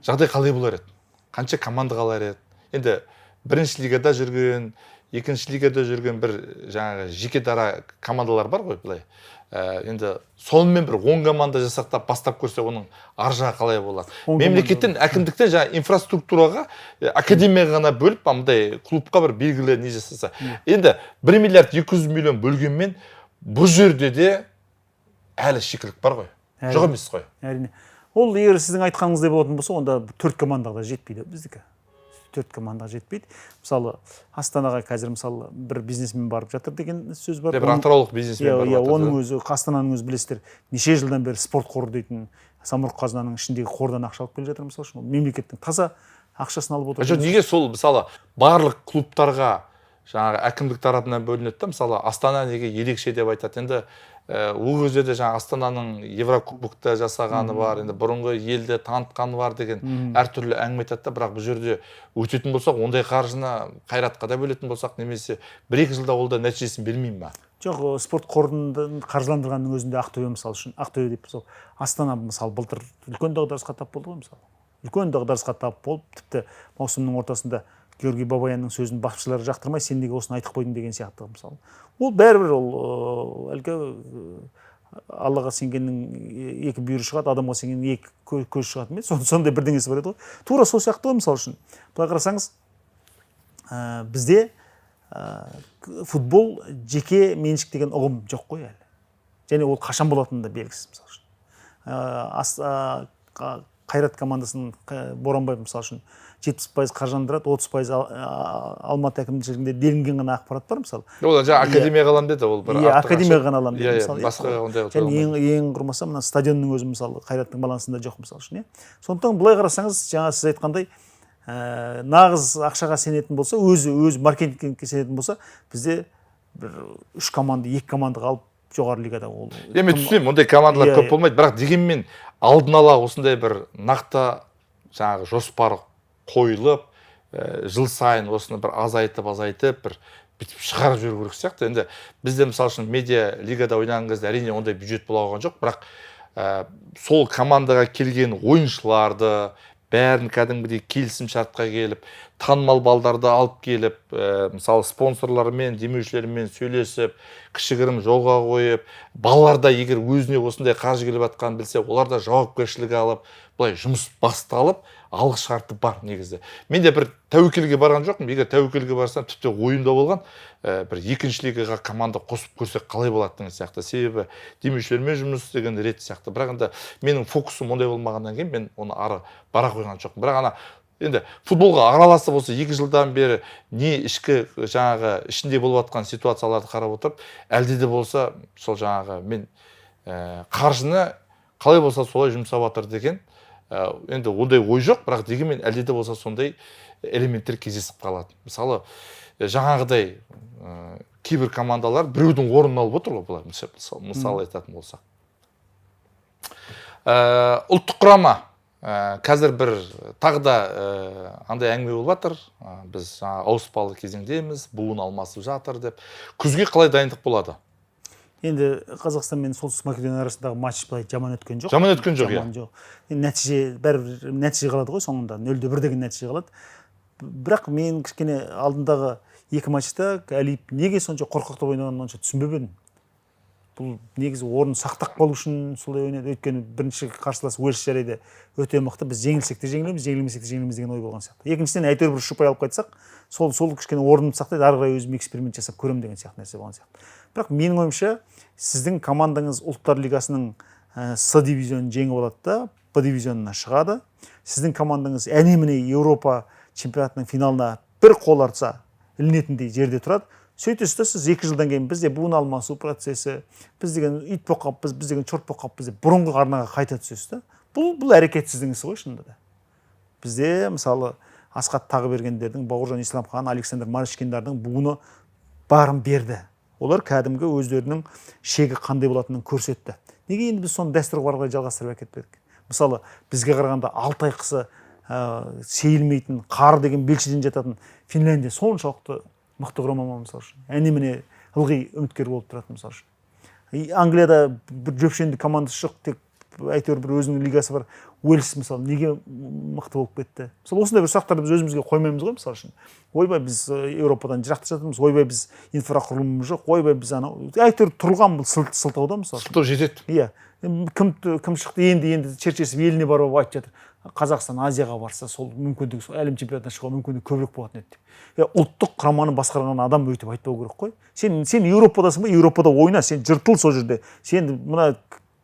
жағдай қалай болар еді? Қанша команда қалар еді? Енді бірінші лигада жүрген, екінші лигада жүрген бір жаңағы жеке дара командалар бар ғой былай. Енді сонымен бір 10 команда жасақтап бастап көрсе, оның ар жағы қалай болады? Мемлекеттен, әкімдіктен жаңа инфраструктураға, академияға ғана бөліп, мындай клубқа бір белгілі не жасаса. Енді 1 миллиард 200 миллион бөлгенмен бұл жерде де әлі шикілік бар ғой. Жоқ емес қой. Әрине. Ол егер сіздің айтқаныңыздай болатын болса, онда 4 командаға жетпейді біздікі. 4 командаға жетпейді. Мысалы, Астанаға қазір мысалы бір бизнесмен барып жатыр деген сөз бар. Бір атыраулық бизнесмен барып жатыр. Оның өзі, Астананың өзі білесіздер, неше жылдан бері спорт қоры дейтін Самұрық қазынаның ішіндегі қордан ақша алып келе жатыр мысалы үшін. Мемлекеттің таза ақшасын алып отыр. Жоқ, неге сол мысалы барлық клубтарға жаңағы әкімдік тарапынан бөлінеді да, мысалы Астана неге ерекше деп айтады. Енді ол кезде де жаңа Астананың Еврокубокта жасағаны бар, енді бұрынғы елді танытқаны бар деген әртүрлі әңгіме айтады да, бірақ бұл жерде өтетін болсақ, ондай қаржыны Қайратқа да бөлетін болсақ, немесе 1-2 жылда ол да нәтижесін бермей ма? Жоқ, спорт қорын қаржыландырғанның өзінде Ақтөбе мысалы үшін, Ақтөбе деп сол Астана мысалы былтыр үлкен дағдарысқа тап болды ғой мысалы. Үлкен дағдарысқа тап болып, тіпті маусымның ортасында Георгий Бабаянның сөзін бапшылар жақтырмай, сен неге осыны айтып қойдың деген сияқты мысалы. Ол бәрібір ол әлгі Аллаға сенгеннің екі бүйірі шығады, адамға сенгеннің екі көзі шығады ма? Сондай бірдеңесі бар еді ғой. Тура сол сияқты ғой мысалы үшін. Былай қарасаңыз, бізде футбол жеке меншік деген ұғым жоқ қой әлі. Және ол қашан болатыны да белгісіз мысалы үшін. Қайрат командасының Боранбаев мысалы үшін 70% қаржыландырады, 30% Алматы әкімшілігінде делінген ғана ақпарат бар мысалы. Ол жаңа академияға аламын деді, ол бір. Иә, академияға ғана аламын деді мысалы. Басқа ондай. Және ең құрмаса мына стадионның өзі мысалы Қайраттың балансында жоқ мысалы үшін, иә. Сондықтан былай қарасаңыз, жаңа сіз айтқандай, нағыз ақшаға сенетін болса, өзі маркетингке сенетін болса, бізде бір 3 команда, 2 команда қалып жоғары лигада ол. Мен түсінемін, ондай командалар көп болмайды, бірақ дегенмен алдын ала осындай бір нақты жаңағы жоспар қойылып, жыл сайын осыны бір азайтып бір бүйтіп шығарып жіберу керек сияқты. Енді бізде мысалы үшін медиа лигада ойнаған кезде әрине ондай бюджет бола қойған жоқ, бірақ Сол командаға келген ойыншыларды бәрін кәдімгідей келісім шартқа келіп, танымал балдарды алып келіп, мысалы спонсорлармен, демеушілермен сөйлесіп, кішігірім жолға қойып, балалар да егер өзіне осындай қаржы келіп жатқанын білсе, олар да жауапкершілік алып, былай жұмыс басталып, алғы шарты бар негізі. Мен де бір тәуекелге барған жоқпын. Егер тәуекелге барсам, тіпті ойымда болған, бір екінші лигаға команда қосып көрсек қалай болады деген сияқты. Себебі демеушілермен жұмыс істеген рет сияқты. Бірақ енді менің фокусым ондай болмағаннан кейін мен оны ары бара қойған жоқпын. Бірақ ана енді футболға араласып осы 2 жылдан бері не ішкі жаңағы ішінде болып жатқан ситуацияларды қарап отырып, әлде де болса сол жаңағы мен қаржыны қалай болса солай жұмсап жатыр деген, енді ондай ой жоқ, бірақ дегенмен әлде де болса сондай элементтер кездесіп қалады. Мысалы, жаңағыдай кейбір командалар біреудің орнын алып отыр ғой, былай мысал айтатын болсақ. Ұлттық құрама қазір бір тағы да андай әңгіме болып жатыр. Біз жаңа ауыспалы кезеңдеміз, буын алмасып жатыр деп. Күзге қалай дайындық болады? Енді Қазақстан мен Солтүстік Македония арасындағы матч былай жаман өткен жоқ. Жаман өткен жоқ, иә. Жаман жоқ. Енді нәтиже, бәрібір нәтиже қалады ғой соңында. 0-1 деген нәтиже қалады. Бірақ мен кішкене алдындағы екі матчта Әлиев неге сонша қорқақтап ойнағанын онша түсінбеп едім. Бұл негізі орын сақтап қалу үшін солай ойнады. Өйткені бірінші қарсылас Уэльс жарайды өте мықты, біз жеңілсек те жеңілеміз, жеңілмесек те жеңілеміз деген ой болған сияқты. Екіншіден, әйтеуір бір үш ұпай алып қайтсақ, сол кішкене орнын сақтайды, ары қарай өзім эксперимент жасап көремін деген сияқты нәрсе болған сияқты. Бірақ менің ойымша, сіздің командаңыз Ұлттар лигасының С дивизионын жеңіп алады да, Б дивизионына шығады. Сіздің командаңыз әне-міне Еуропа чемпионатының финалына бір қол артса ілінетіндей жерде тұрады. Сөйтесіз де, сіз 2 жылдан кейін бізде буын алмасу процесі, біз деген ит болып қалыппыз, біз деген чорт болып қалыппыз деп бұрынғы арнаға қайта түсесіз да. Бұл әрекетсіздің ісі ғой шынында да. Бізде мысалы Асхат Тағыбергендердің, Бауыржан Исламхан, Александр Марочкиндардың буыны барын берді. Олар кәдімгі өздерінің шегі қандай болатынын көрсетті. Неге енді біз соны дәстүр қарай жалғастырып әкетпедік? Мысалы, бізге қарағанда 6 ай қысы сейілмейтін, қар деген белшеден жататын Финляндия соншалықты мықты құрама ма, мысалы үшін? Әне-міне ылғи үміткер болып тұратын, мысалы үшін. Англияда бір жөпшенді командасы жоқ, тек әйтеуір бір өзінің лигасы бар. Уэльс мысалы неге мықты болып кетті? Мысалы, осындай бір сұрақтарды біз өзімізге қоймаймыз ғой, мысалы үшін. Ойбай, біз Еуропадан жырақта жатырмыз, ойбай, біз инфрақұрылымымыз жоқ, ойбай, біз анау әйтеуір тұрған бұл сылтау да, мысалы үшін. Сылтау жетеді. Иә. Кім шықты, енді Черчесов еліне барып айтып жатыр. Қазақстан Азияға барса, сол мүмкіндік, сол әлем чемпионатына шығуға мүмкіндік көбірек болатын еді деп. Ұлттық құраманы басқарған адам өйтіп айтпау керек қой. Сен Еуропадасың ба, Еуропада ойна, сен жыртыл сол жерде. Сен мына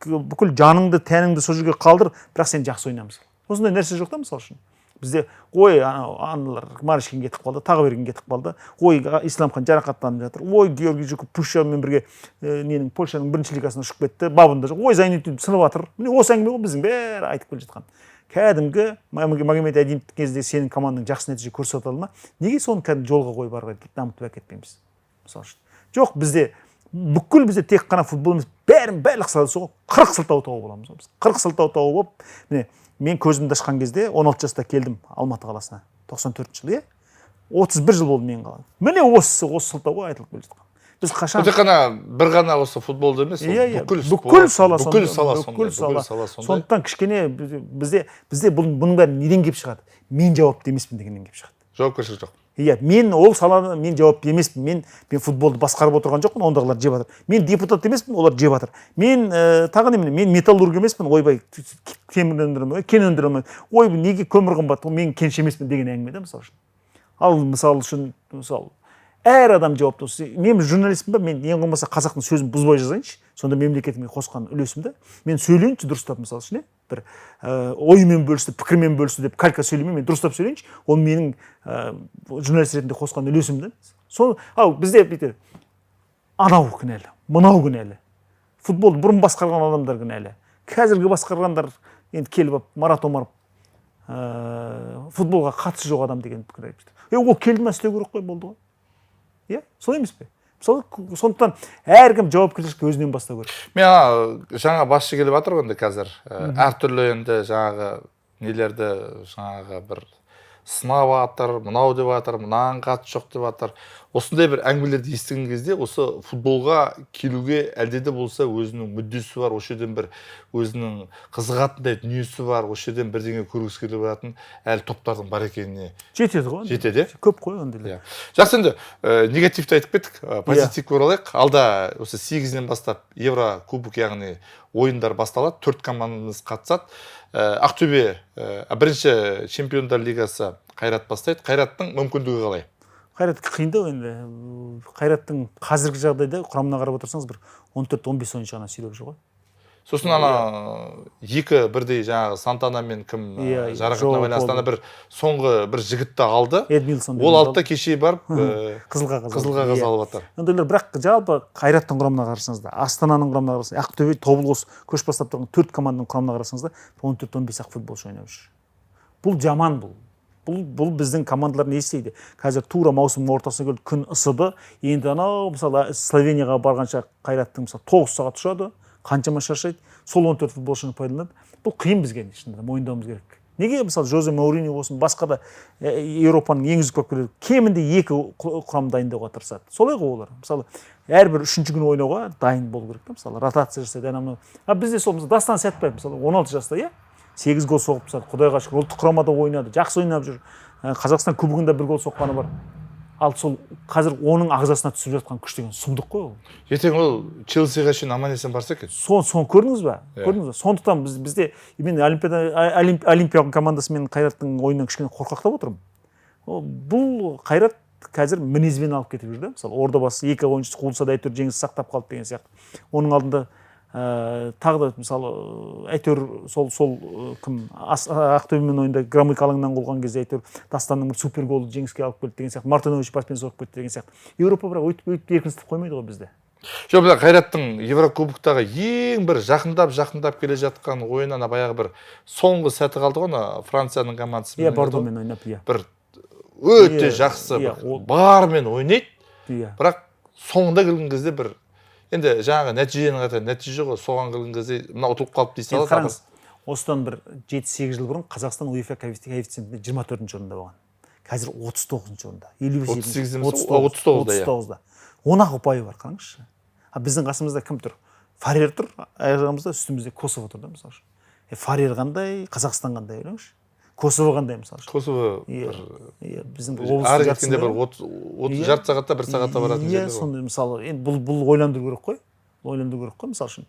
бүкіл жаныңды, тәніңді сол жерге қалдыр, бірақ сен жақсы ойна мысалы. Осындай нәрсе жоқ та, мысалы үшін. Бізде ой, аналар Марочкин кетіп қалды, Тағыберген кетіп қалды. Ой, Исламхан жарақаттанып жатыр. Ой, Георгий Жуков Пущамен бірге ненің Польшаның бірінші лигасына ұшып кетті, бабында жоқ. Ой, Зайнутдин сынып жатыр. Міне осы әңгіме ғой біздің бәрі айтып келе жатқан. Кәдімгі Магомед Әдиновтің кезінде сенің командаң жақсы нәтиже көрсете алды ма? Неге соны кәдімгі жолға қойып ары қарай дамытып әкетпейміз? Мысалы үшін. Жоқ, бізде бүкіл бізде тек қана футбол емес, бәрін барлық салада сол 40 сылтау тауып аламыз біз. 40 сылтау тауып алып, міне мен көзімді ашқан кезде 16 жаста келдім Алматы қаласына. 94 жылы, иә? 31 жыл болды мен қалған. Міне осы сылтау ғой айтылып келе жатқан. Біз қашан Тек қана бір ғана осы футболда емес, ол Иә, иә. бүкіл Бүкіл спорт, сала бүкіл сондай, сала бүкіл сондай, бүкіл сала. сала сондай. Сондықтан кішкене бізде бұның бәрі неден келіп шығады? Мен жауапты емеспін дегеннен келіп шығады. Жауапкершілік жоқ. Иә, мен ол саланы мен жауапты емеспін. Мен футболды басқарып отырған жоқпын, ондағылар жеп жатыр. Мен депутат емеспін, олар жеп жатыр. Мен тағы немене, мен металлург емеспін, ойбай, темір өндіре алмаймын, кен өндіре алмаймын. Ой, неге көмір қымбат, ол мен кенші емеспін деген әңгіме да, мысалы үшін. Ал мысалы үшін, мысалы, әр адам жауапты болса, мен журналистпін ба, мен ең болмаса қазақтың сөзін бұзбай жазайыншы, сонда мемлекетіме қосқан үлесім да. Мен сөйлейінші дұрыстап, мысалы үшін, бір оймен бөлісті, пікірмен бөлісті деп калька сөйлемей, мен дұрыстап сөйлейінші, ол менің журналист ретінде қосқан үлесім да. Сол, ал бізде бүйтеді, анау кінәлі, мынау кінәлі, футболды бұрын басқарған адамдар кінәлі, қазіргі басқарғандар енді келіп алып Марат Омаров футболға қатысы жоқ адам деген пікір айтып жатыр. Ол келді ма, істеу керек қой, болды ғой. Иә, солай емес пе? Мысалы, сондықтан әркім жауапкершілікті өзінен бастау керек. Мен ана жаңа басшы келіп жатыр ғой енді қазір. Әртүрлі енді жаңағы нелерді, жаңағы бір Сынап жатыр, мынау деп жатыр, мынаның қатысы жоқ деп жатыр. Осындай бір әңгімелерді естіген кезде осы футболға келуге әлде де болса өзінің мүддесі бар, осы жерден бір өзінің қызығатындай дүниесі бар, осы жерден бірдеңе көргісі келіп жататын әлі топтардың бар екеніне жетеді ғой. Жетеді, иә? Көп қой ондайлар. Иә. Жақсы, енді негативті айтып кеттік, позитивке оралайық. Алда осы 8-інен бастап Евро кубок, яғни ойындар басталады, 4 командамыз қатысады. Ақтөбе, бірінші Чемпиондар лигасы, Қайрат бастайды. Қайраттың мүмкіндігі қалай? Қайрат қиындау енді. Қайраттың қазіргі жағдайда құрамына қарап отырсаңыз, бір 14-15 ойыншы ғана сүйреп жүр ғой. Сосын ана екі бірдей жаңағы Сантана мен кім, Иә, жарақатына Жол байланысты ана Поло. бір соңғы бір жігітті алды. Эдмилсон Ол алды да кеше барып қызыл қағаз қызыл алды. қағаз Иә. алып жатыр. Ондайлар, бірақ жалпы Қайраттың құрамына қарасаңыз да, Астананың құрамына қарасаңыз, Ақтөбе, Тобыл, осы көш бастап тұрған төрт команданың құрамына қарасаңыз да, 14-15 ақ футболшы ойнап жүр. Бұл жаман, бұл біздің командалар не істейді қазір? Тура маусымның ортасына келді, күн ысыды. Енді анау, мысалы, Словенияға барғанша Қайраттың, мысалы, 9 сағат ұшады, қаншама шаршайды. Сол 14 футболшыны пайдаланады. Бұл қиын бізге, шынында да мойындауымыз керек. Неге, мысалы, Жозе Мауриньо болсын, басқа да Еуропаның ең үздік бапкерлері кемінде екі құрам дайындауға тырысады. Солай ғой, олар, мысалы, әрбір үшінші күні ойнауға дайын болу керек та, мысалы, ротация жасайды, анау мынау. А бізде сол, мысалы, Дастан Сәтбаев, мысалы, 16 жаста, иә, 8 гол соғып тастады, құдайға шүкір. Ұлттық құрамада ойнады, жақсы ойнап жүр. Қазақстан кубогында бір гол соққаны бар. Ал сол қазір оның ағзасына түсіп жатқан күш деген сұмдық қой ол. Ертең ол Челсиға шейін аман есен барса екен. Соны көрдіңіз ба? Иә. Көрдіңіз ба? Сондықтан бізде мен Олимпиада, Олимпия командасы мен Қайраттың ойынынан кішкене қорқақтап отырмын. Бұл Қайрат қазір мінезбен алып кетіп жүр да. Мысалы, Ордабасы екі ойыншысы қуылса да, әйтеуір жеңіс сақтап қалды деген сияқты. Оның алдында тағы да, мысалы, әйтеуір сол кім, Ақтөбемен ойында Громыко алаңынан қуылған кезде әйтеуір Дастанның бір супер голы жеңіске алып келді деген сияқты, Мартынович паспен соғып кетті деген сияқты. Еуропа бірақ өйтіп өйтіп еркінсітіп қоймайды ғой бізді. Жоқ, мына Қайраттың Еврокубоктағы ең бір жақындап жақындап келе жатқан ойыны, ана баяғы бір соңғы сәті қалды ғой, ана Францияның командасымен Иә. ойнады ғой. Бордомен ойнап, иә. Бір өте жақсы бір бармен ойнайды, бірақ соңында келген кезде бір енді жаңағы нәтиженің аты нәтиже ғой, соған келген кезде мына ұтылып қалды дей Енді салады. қараңыз, осыдан бір 7-8 жыл бұрын Қазақстан УЕФА коэффициентінде 24-орында болған, қазір 39-орында, 58. 38 емес, 39-да, иә. 39-да, 10 ақ ұпайы бар, қараңызшы. А біздің қасымызда кім тұр? Фарер тұр аяқ жағымызда, үстімізде Косово тұр да, мысалы үшін. Фарер қандай, Қазақстан қандай, ойлаңызшы. Косово қандай, мысалы үшін. Косово Иә. бір Иә, біздің бір облыстың ары кеткенде жартысында бір ғой. 30 Иә. жарты сағатта, бір сағатта баратын Иә. жерлер ғой. Сондай, мысалы, енді бұл ойландыру керек қой, ойландыру керек қой. Мысалы үшін,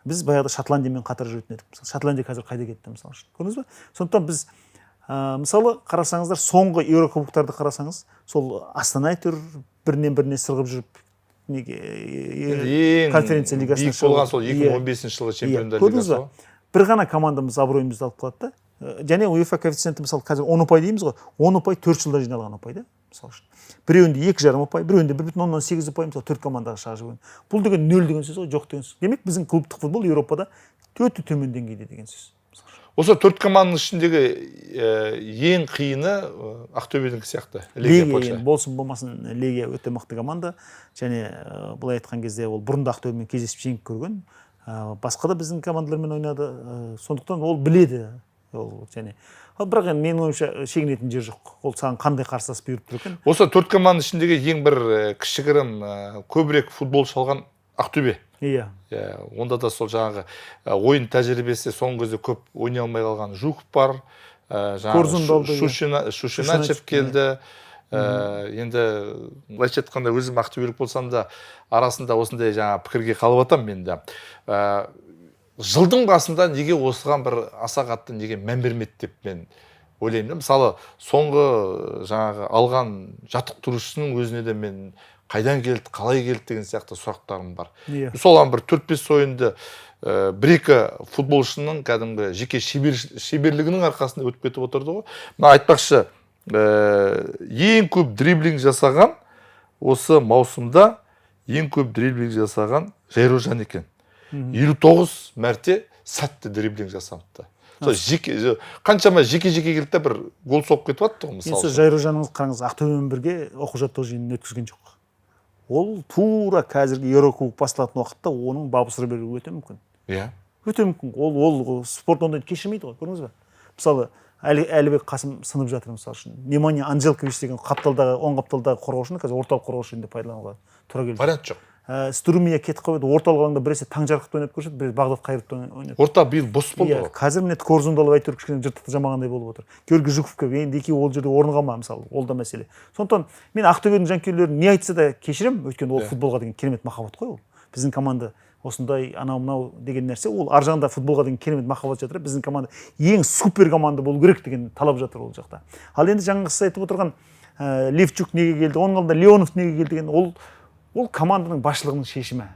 біз баяғыда Шотландиямен қатар жүретін едік. Мысалы, Шотландия қазір қайда кетті, мысалы үшін, көрдіңіз ба? Сондықтан біз, мысалы, қарасаңыздар, соңғы еурокубоктарды қарасаңыз, сол Астана әйтеуір бірінен біріне сырғып жүріп неге Енді ең Конференция лигасына биік болған шығып, сол 2015 жылғы Чемпиондар Көрдіңіз лигасы ба? ғой. Бір ғана командамыз абыройымызды алып қалады да. Және УЕФА коэффициенті, мысалы, қазір 10 ұпай дейміз ғой, 10 ұпай 4 жылда жиналған ұпай да. Мысалы үшін, біреуінде 2,5 ұпай, біреуінде 1,8 ұпай, мысалы, төрт командаға шығарып жіберген. Бұл деген нөл деген сөз ғой, жоқ деген сөз. Демек, біздің клубтық футбол Еуропада өте төмен деңгейде деген сөз. Осы төрт команданың ішіндегі ең қиыны Ақтөбедікі сияқты, Легия, Легия. Польша. Енді болсын болмасын, Легия өте мықты команда. Және былай айтқан кезде, ол бұрын да Ақтөбемен кездесіп жеңіп көрген. Басқа да біздің командалармен ойнады. Сондықтан ол біледі ол. Және ал бірақ енді менің ойымша, шегінетін жер жоқ. Ол саған қандай қарсылас бұйырып тұр екен. Осы төрт команданың ішіндегі ең бір кішігірім, көбірек футбол шалған Ақтөбе. Иә. Иә, онда да сол жаңағы ойын тәжірибесі, соңғы кезде көп ойнай алмай қалған Жуков бар, жаңағы Корзунды алды, иә. Шушиначев Шушиначев, келді. Енді былайша айтқанда, өзім ақтөбелік болсам да, арасында осындай жаңа пікірге қалып жатамын мен де. Жылдың басында неге осыған бір аса қатты неге мән бермеді деп мен ойлаймын да. Мысалы, соңғы жаңағы алған жаттықтырушысының өзіне де мен қайдан келді, қалай келді деген сияқты сұрақтарым бар. Сол бір төрт бес ойынды бір екі футболшының кәдімгі жеке шеберлігінің арқасында өтіп кетіп отырды ғой. Мына айтпақшы, ең көп дриблинг жасаған, осы маусымда ең көп дриблинг жасаған Жайрожан екен. 59 мәрте сәтті дриблинг жасапты. Сол жеке қаншама жеке жеке келді да, бір гол соғып кетіп жатты ғой, Енді мысалы сол үшін. Жайрожаныңыз, қараңыз, Ақтөбемен бірге оқу жаттығу жиынын өткізген жоқ. Ол тура қазіргі еурокубок басталатын уақытта оның бабы сыр беруі өте мүмкін. Өте мүмкін. Ол спорт ондайды кешірмейді ғой, көрдіңіз ба? Мысалы, Әлібек Қасым сынып жатыр мысалы үшін. Немanja Анжелкович деген қапталдағы, оң қапталдағы қорғаушыны қазір орталық қорғаушы ретінде пайдалануға тура келді. Вариант жоқ. Струмия кетіп қалып еді, орталық алаңда біресе Таңжарқовты ойнатып көрсетті, біресе Бағдат Қайыровты ойнатты. Орта биыл бос болды Иә, ғой. қазір міне Корзунды алып әйтеуір кішкене жыртықты жамағандай болып отыр. Георгий Жуковқа енді екеуі ол жерде орын қалма мысалы, ол да мәселе. Сондықтан мен Ақтөбенің жанкүйерлерін не айтса да кешіремін, өйткені ол футболға деген керемет махаббат қой ол. Біздің команда осындай анау мынау деген нәрсе, ол ар жағында футболға деген керемет махаббат жатыр. Біздің команда ең супер команда болу керек деген талап жатыр ол жақта. Ал енді жаңағы сіз айтып отырған Левчук неге келді, оның алдында Леонов неге келді деген ол команданың басшылығының шешімі.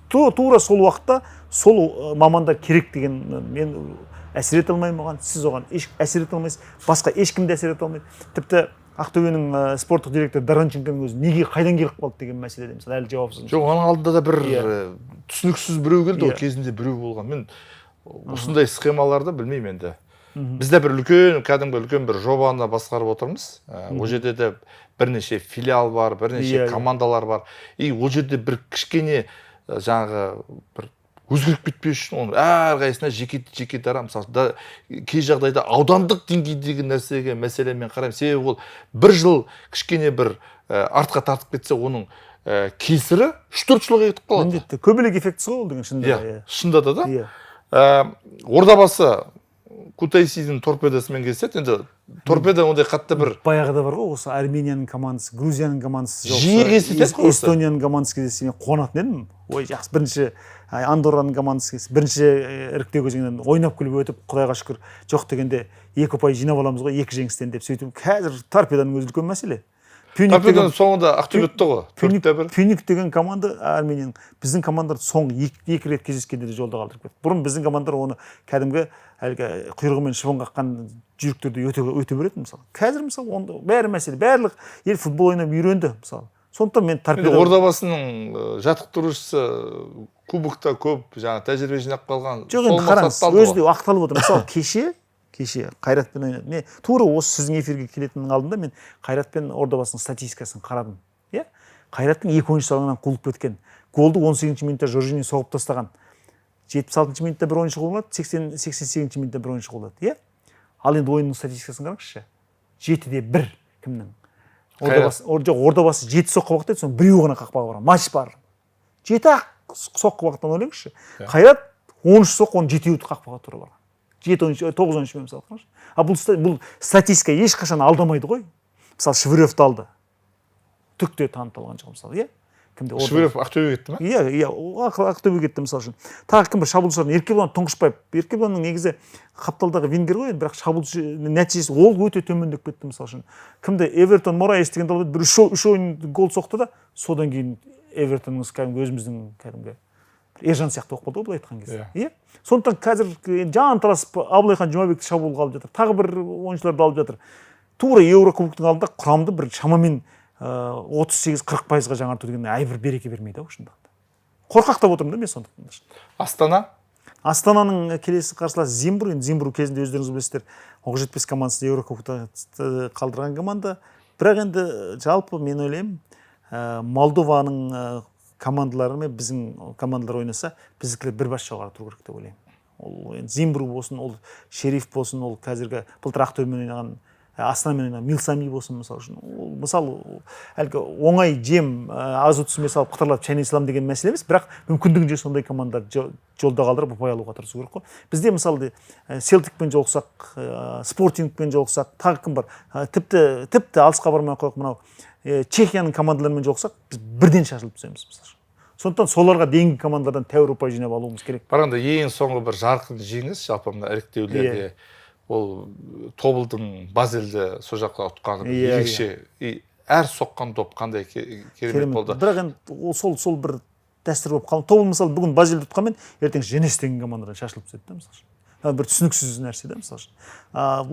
Тура сол уақытта сол мамандар керек деген мен әсер ете алмаймын оған, сіз оған еш әсер ете алмайсыз, басқа ешкім де әсер ете алмайды. Тіпті Ақтөбенің спорттық директоры Доронченконың өзі неге қайдан келіп қалды деген мәселеде мысалы әлі жауапсыз. Жоқ, оның алдында да бір түсініксіз біреу келді ғой, кезінде біреу болған. Мен осындай схемаларды білмеймін енді. Біз де бір үлкен, кәдімгі үлкен бір жобаны басқарып отырмыз. Ол жерде де бірнеше филиал бар, бірнеше командалар бар. И ол жерде бір кішкене жаңағы бір өзгеріп кетпес үшін оның әрқайсысына жеке дара, мысалы, да, кей жағдайда аудандық деңгейдегі нәрсеге мәселемен қараймын. Себебі ол бір жыл кішкене бір артқа тартып кетсе, оның кесірі 3-4 жылға кетіп қалады. Міндетті. Көбелек эффектісі ғой ол деген шынында да, Иә, шынында да. Иә. Ордабасы Кутаисидің торпедасымен келіседі. Енді торпеда ондай қатты бір баяғыда бар ғой, осы Арменияның командасы, Грузияның командасы жолықса, Жиі кездеседі ғой осы. Эстонияның командасы кездессе мен қуанатын едім. Ой, жақсы, бірінші Андорраның командасы кездессе, бірінші іріктеу кезеңінен ойнап күліп өтіп, Құдайға шүкір, жоқ дегенде 2 ұпай жинап аламыз ғой, 2 жеңістен деп сөйтіп. Қазір торпеданың өзі үлкен мәселе. Пюник Торпеданың деген соңында Ақтөбе ұтты ғой, 4-1. Пюник деген команда Арменияның біздің командалар соңғы екі рет кездескенде де жолда қалдырып кетті. Бұрын біздің командалар оны кәдімгі әлгі құйрығымен шыбын қаққан жүйріктерді өте беретін мысалы. Қазір мысалы онда бәрі мәселе, барлық ел футбол ойнап үйренді мысалы. Сондықтан мен торпеда Енді Ордабасының жаттықтырушысы кубокта көп жаңа тәжірибе жинап қалған. Жоқ, енді сол қараңыз, мақсатты алды өзі де ғой. ақталып отыр. Мысалы, кеше Қайратпен ойнады. Мен тура осы сіздің эфирге келетіннің алдында мен Қайрат пен Ордабасының статистикасын қарадым. Иә? Қайраттың 2 ойыншысы алаңнан қуылып кеткен. Голды 18 минутта Жоржини соғып тастаған. 76 минутта бір ойыншы қуылады, 88 минутта бір ойыншы қуылады. Иә? Ал енді ойынның статистикасын қараңызшы. 7-1 кімнің? Ордабасы, жоқ, Ордабасы 7 соққы бағыттайды, соның біреуі ғана қақпаға барған. Матч бар. 7 ақ соққы бағыттан ойлаңызшы. Қайрат 13 соққы, оның 7-еуі қақпаға тура барған. 7 ойыншы, 9 ойыншымен мысалы қараңызшы. А бұл статистика ешқашан алдамайды ғой. Мысалы, Швыревті алды. Түк те таныта алған жоқ мысалы, иә? Кімде? Орда. Швырев Ақтөбеге кетті ме? Иә, иә, ол Ақтөбеге кетті мысалы үшін. Тағы кім бар? Шабуылшылардың Еркебұлан Тұңғышбаев. Еркебұланның негізі қапталдағы вингер ғой енді, бірақ шабуылшы нәтижесі ол өте төмендеп кетті мысалы үшін. Кімді? Эвертон Мораес деген алып, бір үш ойын гол соқты да, содан кейін Эвертонның кәдімгі өзіміздің кәдімгі Ержан сияқты болып қалды ғой былай айтқан кезде. Иә. Сондықтан қазір жан таласып Абылайхан Жұмабекті шабуылға алып жатыр. Тағы бір ойыншыларды алып жатыр. Тура Еурокубоктың алдында құрамды бір шамамен 38-40 пайызға жаңарту деген әй бір береке бермейді ау шындығында. Қорқақтап отырмын да мен сондықтан. Астана? Астананың келесі қарсыласы Зимбру. Енді Зимбру кезінде өздеріңіз білесіздер, Оқжетпес командасы Еурокубокта қалдырған команда. Бірақ енді жалпы мен ойлаймын, Молдованың командалары мен біздің командалар ойнаса, біздікілер бір бас жоғары тұру керек деп ойлаймын. Ол енді Зимбру болсын, ол Шериф болсын, ол қазіргі былтыр Ақтөбемен ойнаған, Астанамен ойнаған Милсами болсын мысалы үшін. Ол мысалы әлгі оңай жем, аз ұтысымен салып қытырлап шайнай салам деген мәселе емес, бірақ мүмкіндігінше сондай командаларды жолда қалдырып ұпай алуға тырысу керек қой. Бізде мысалы Селтикпен жолықсақ, Спортингпен жолықсақ, тағы кім бар? Тіпті алысқа бармай ақ қояйық, мынау Чехияның командаларымен жолықсақ, біз бірден шашылып түсеміз мысалы үшін. Сондықтан соларға дейінгі командалардан тәуір ұпай жинап алуымыз керек. Барғанда ең соңғы бір жарқын жеңіс жалпы мына іріктеулерде ол Тобылдың Базельді сол жақта ұтқаны бір ерекше. И әр соққан доп қандай керемет болды. Бірақ енді ол сол бір дәстүр болып қалды. Тобыл мысалы бүгін Базельді ұтқанмен ертең Женес деген командадан шашылып түседі да мысалы үшін. Бір түсініксіз нәрсе да мысалы үшін.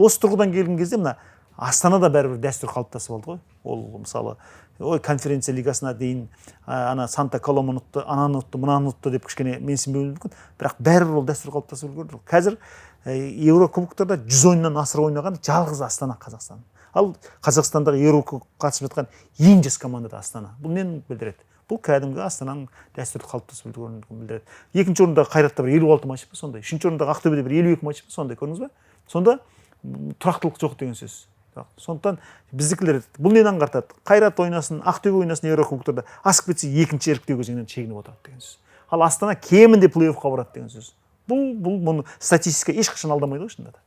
Осы тұрғыдан келген кезде мына Астанада бәрібір дәстүр қалыптасып алды ғой. Ол мысалы, ой, конференция лигасына дейін, ана Санта Коломаны ұтты, ананы ұтты, мынаны ұтты деп кішкене менсінбеуі мүмкін. Бірақ бәрібір ол дәстүр қалыптасып үлгерді. Қазір Еурокубоктарда 100 ойыннан асыра ойнаған жалғыз Астана Қазақстан. Ал Қазақстандағы Еурокубокқа қатысып жатқан ең жас команда да Астана. Бұл нені білдіреді? Бұл кәдімгі Астананың дәстүрі қалыптасып үлгергенін білдіреді. Екінші орындағы Қайратта бір 56 матч па сондай. Үшінші орындағы Ақтөбеде бір 52 матч па сондай, көрдіңіз бе? Сонда Тұрақтылық жоқ деген сөз. Сондықтан біздікілер бұл нені аңғартады? Қайрат ойнасын, Ақтөбе ойнасын еурокубоктарда, асып кетсе екінші іріктеу кезеңінен шегініп отырады деген сөз. Ал Астана кемінде плей-оффқа барады деген сөз. Бұл мұны статистика ешқашан алдамайды ғой шынында да.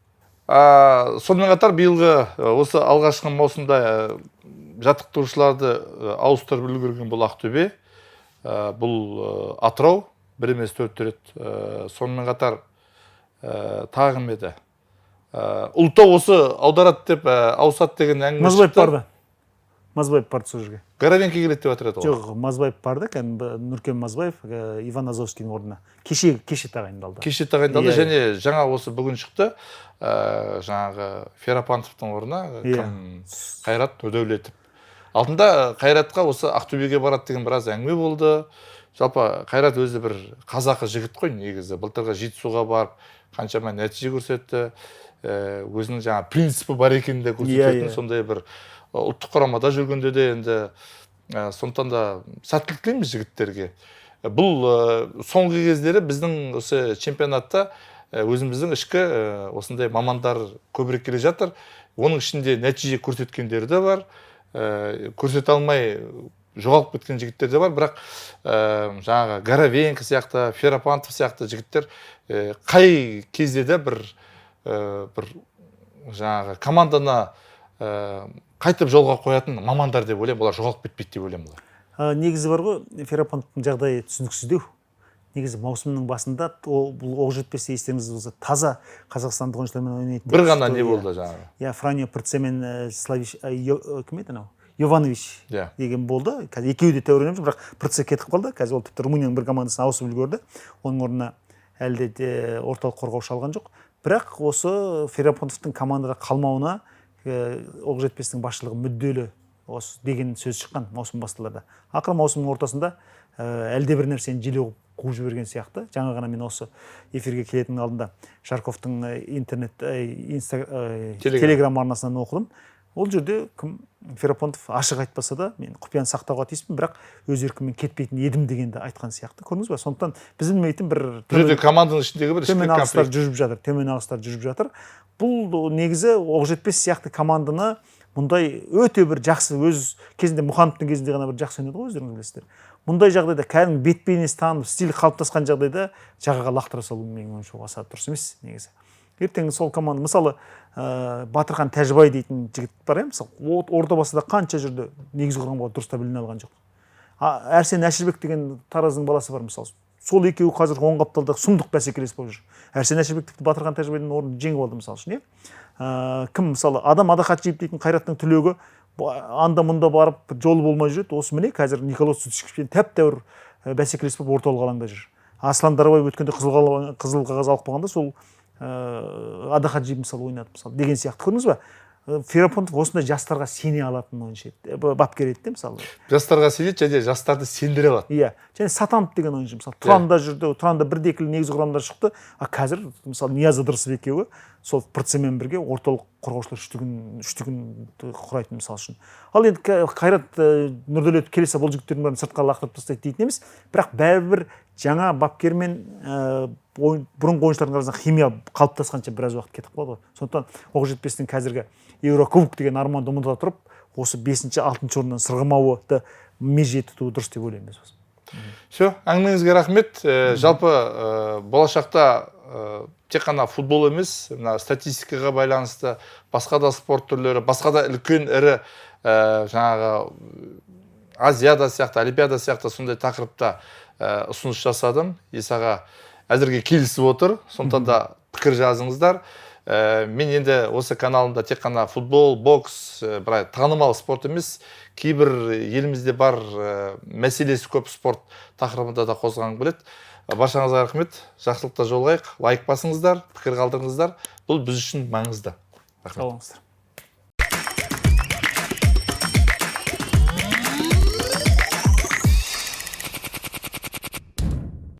Сонымен қатар биылғы осы алғашқы маусымда жаттықтырушыларды ауыстырып үлгерген бұл Ақтөбе, бұл Атырау бір емес 4 рет. Сонымен қатар тағы кім еді? Ұлытау осы аударады деп, ауысады деген әңгіме. Мазбаев барды. Мазбаев барды сол жерге. Горовенко келеді деп жатыр еді ғой. Жоқ, Мазбаев барды, кәдімгі Нұркен Мазбаев Иван Азовскийдің орнына. Кеше тағайындалды. Кеше тағайындалды және жаңа осы бүгін шықты. Жаңағы Ферапантовтың орнына кім? Қайрат Нұрдәулетов. Алдында Қайратқа осы Ақтөбеге барады деген біраз әңгіме болды. Жалпы Қайрат өзі бір қазақы жігіт қой негізі. Былтырғы Жетісуға барып қаншама нәтиже көрсетті. Өзінің жаңа принципі бар екенін де көрсететін сондай бір ұлттық құрамада жүргенде де енді сондықтан да сәттілік тілейміз жігіттерге. Бұл соңғы кездері біздің осы чемпионатта өзіміздің ішкі осындай мамандар көбірек келе жатыр. Оның ішінде нәтиже көрсеткендері де бар, көрсете алмай жоғалып кеткен жігіттер де бар. Бірақ жаңағы Горовенко сияқты, Ферапантов сияқты жігіттер қай кезде де бір жаңағы команданы қайтып жолға қоятын мамандар деп ойлаймын. Олар жоғалып кетпейді деп ойлаймын олар. Негізі бар ғой, Ферапантовтың жағдайы түсініксіздеу. Негізі маусымның басында бұл Оқжетпесте естеріңізде болса таза қазақстандық ойыншылармен ойнайтын. Бір ғана не болды жаңағы? Иә, Франьо Прцемен Славиш кім еді анау? Йованович деген болды. Қазір екеуі де тәуір ойнап жүр, бірақ Прце кетіп қалды. Қазір ол тіпті Румынияның бір командасына ауысып үлгерді. Оның орнына әлі де орталық қорғаушы алған жоқ. Бірақ осы Ферапонтовтың командада қалмауына Оқжетпестің басшылығы мүдделі осы деген сөз шыққан маусым басталарда. Ақыры маусымның ортасында әлде бір нәрсені желеу қуып жіберген сияқты. Жаңа ғана мен осы эфирге келетінің алдында Жарковтың интернет Телеграм арнасынан оқыдым. Ол жерде кім Ферапонтов ашық айтпаса да, мен құпияны сақтауға тиіспін, бірақ өз еркіммен кетпейтін едім дегенді айтқан сияқты. Көрдіңіз ба? Сондықтан біз білмейтін бір бұл жерде команданың ішіндегі бір төмен ағыстар жүріп жатыр, төмен ағыстар жүріп жатыр. Бұл негізі Оқжетпес сияқты команданы мұндай өте бір жақсы, өз кезінде Мұхановтың кезінде ғана бір жақсы ойнады ғой, өздеріңіз білесіздер. Мұндай жағдайда кәдімгі бет бейнесі танып, стиль қалыптасқан жағдайда жағаға лақтыра салу менің ойымша аса дұрыс емес негізі. Ертең сол команда, мысалы, Батырхан Тәжібай дейтін жігіт бар, мысалы, Ордабасыда қанша жүрді, негізгі құрамға дұрыстап іліне алған жоқ. Әрсен Әшірбек деген Тараздың баласы бар, мысалы. Сол екеуі қазір оң қапталда сұмдық бәсекелес болып жүр. Әрсен Әшірбек тіпті Батырхан Тәжібайдың орнын жеңіп алды, мысалы үшін, иә. Кім, мысалы, Адам Адахаджиев дейтін Қайраттың түлегі анда мұнда барып жолы болмай жүреді. Осы міне қазір Николас Цуцкичпен тәп-тәуір бәсекелес болып орталық алаңда жүр. Аслан Дарабаев өткенде қызыл қағаз алып қалғанда сол Адахаджиев мысалы ойнады, мысалы, деген сияқты. Көрдіңіз ба? Ферапонтов осындай жастарға сене алатын ойыншы еді, бапкер еді де, мысалы. Жастарға сенеді және жастарды сендіре алады. Иә, және Сатанов деген ойыншы, мысалы, Тұранда жүрді, Тұранда бірде екілі негізгі құрамда шықты. А қазір, мысалы, Нияз Ыдырысов екеуі сол Прцемен бірге орталық қорғаушылар үштігін құрайтын, мысалы үшін. Ал енді Қайрат Нұрдәулетов келсе бұл жігіттердің бәрін сыртқа лақтырып тастайды дейтін емес, бірақ бәрібір жаңа бапкермен бұрынғы ойыншылардың арасында химия қалыптасқанша біраз уақыт кетіп қалады ғой. Сондықтан Оқжетпестің қазіргі Еурокубок деген арманды ұмыта тұрып, осы 5-6 орыннан сырғымауды меже тұту дұрыс деп ойлаймын өз басым. Все, әңгімеңізге рахмет. Жалпы болашақта тек қана футбол емес, мына статистикаға байланысты басқа да спорт түрлері, басқа да үлкен ірі жаңағы Азиада сияқты, Олимпиада сияқты сондай тақырыпта ұсыныс жасадым. Исаға әзірге келісіп отыр, сондықтан да пікір жазыңыздар. Мен енді осы каналымда тек қана футбол, бокс, бір танымал спорт емес, кейбір елімізде бар мәселесі көп спорт тақырыбында да қозғағым келеді. Баршаңызға рахмет, жақсылықта жолығайық, лайк басыңыздар, пікір қалдырыңыздар. Бұл біз үшін маңызды. Рахмет. Сау болыңыздар.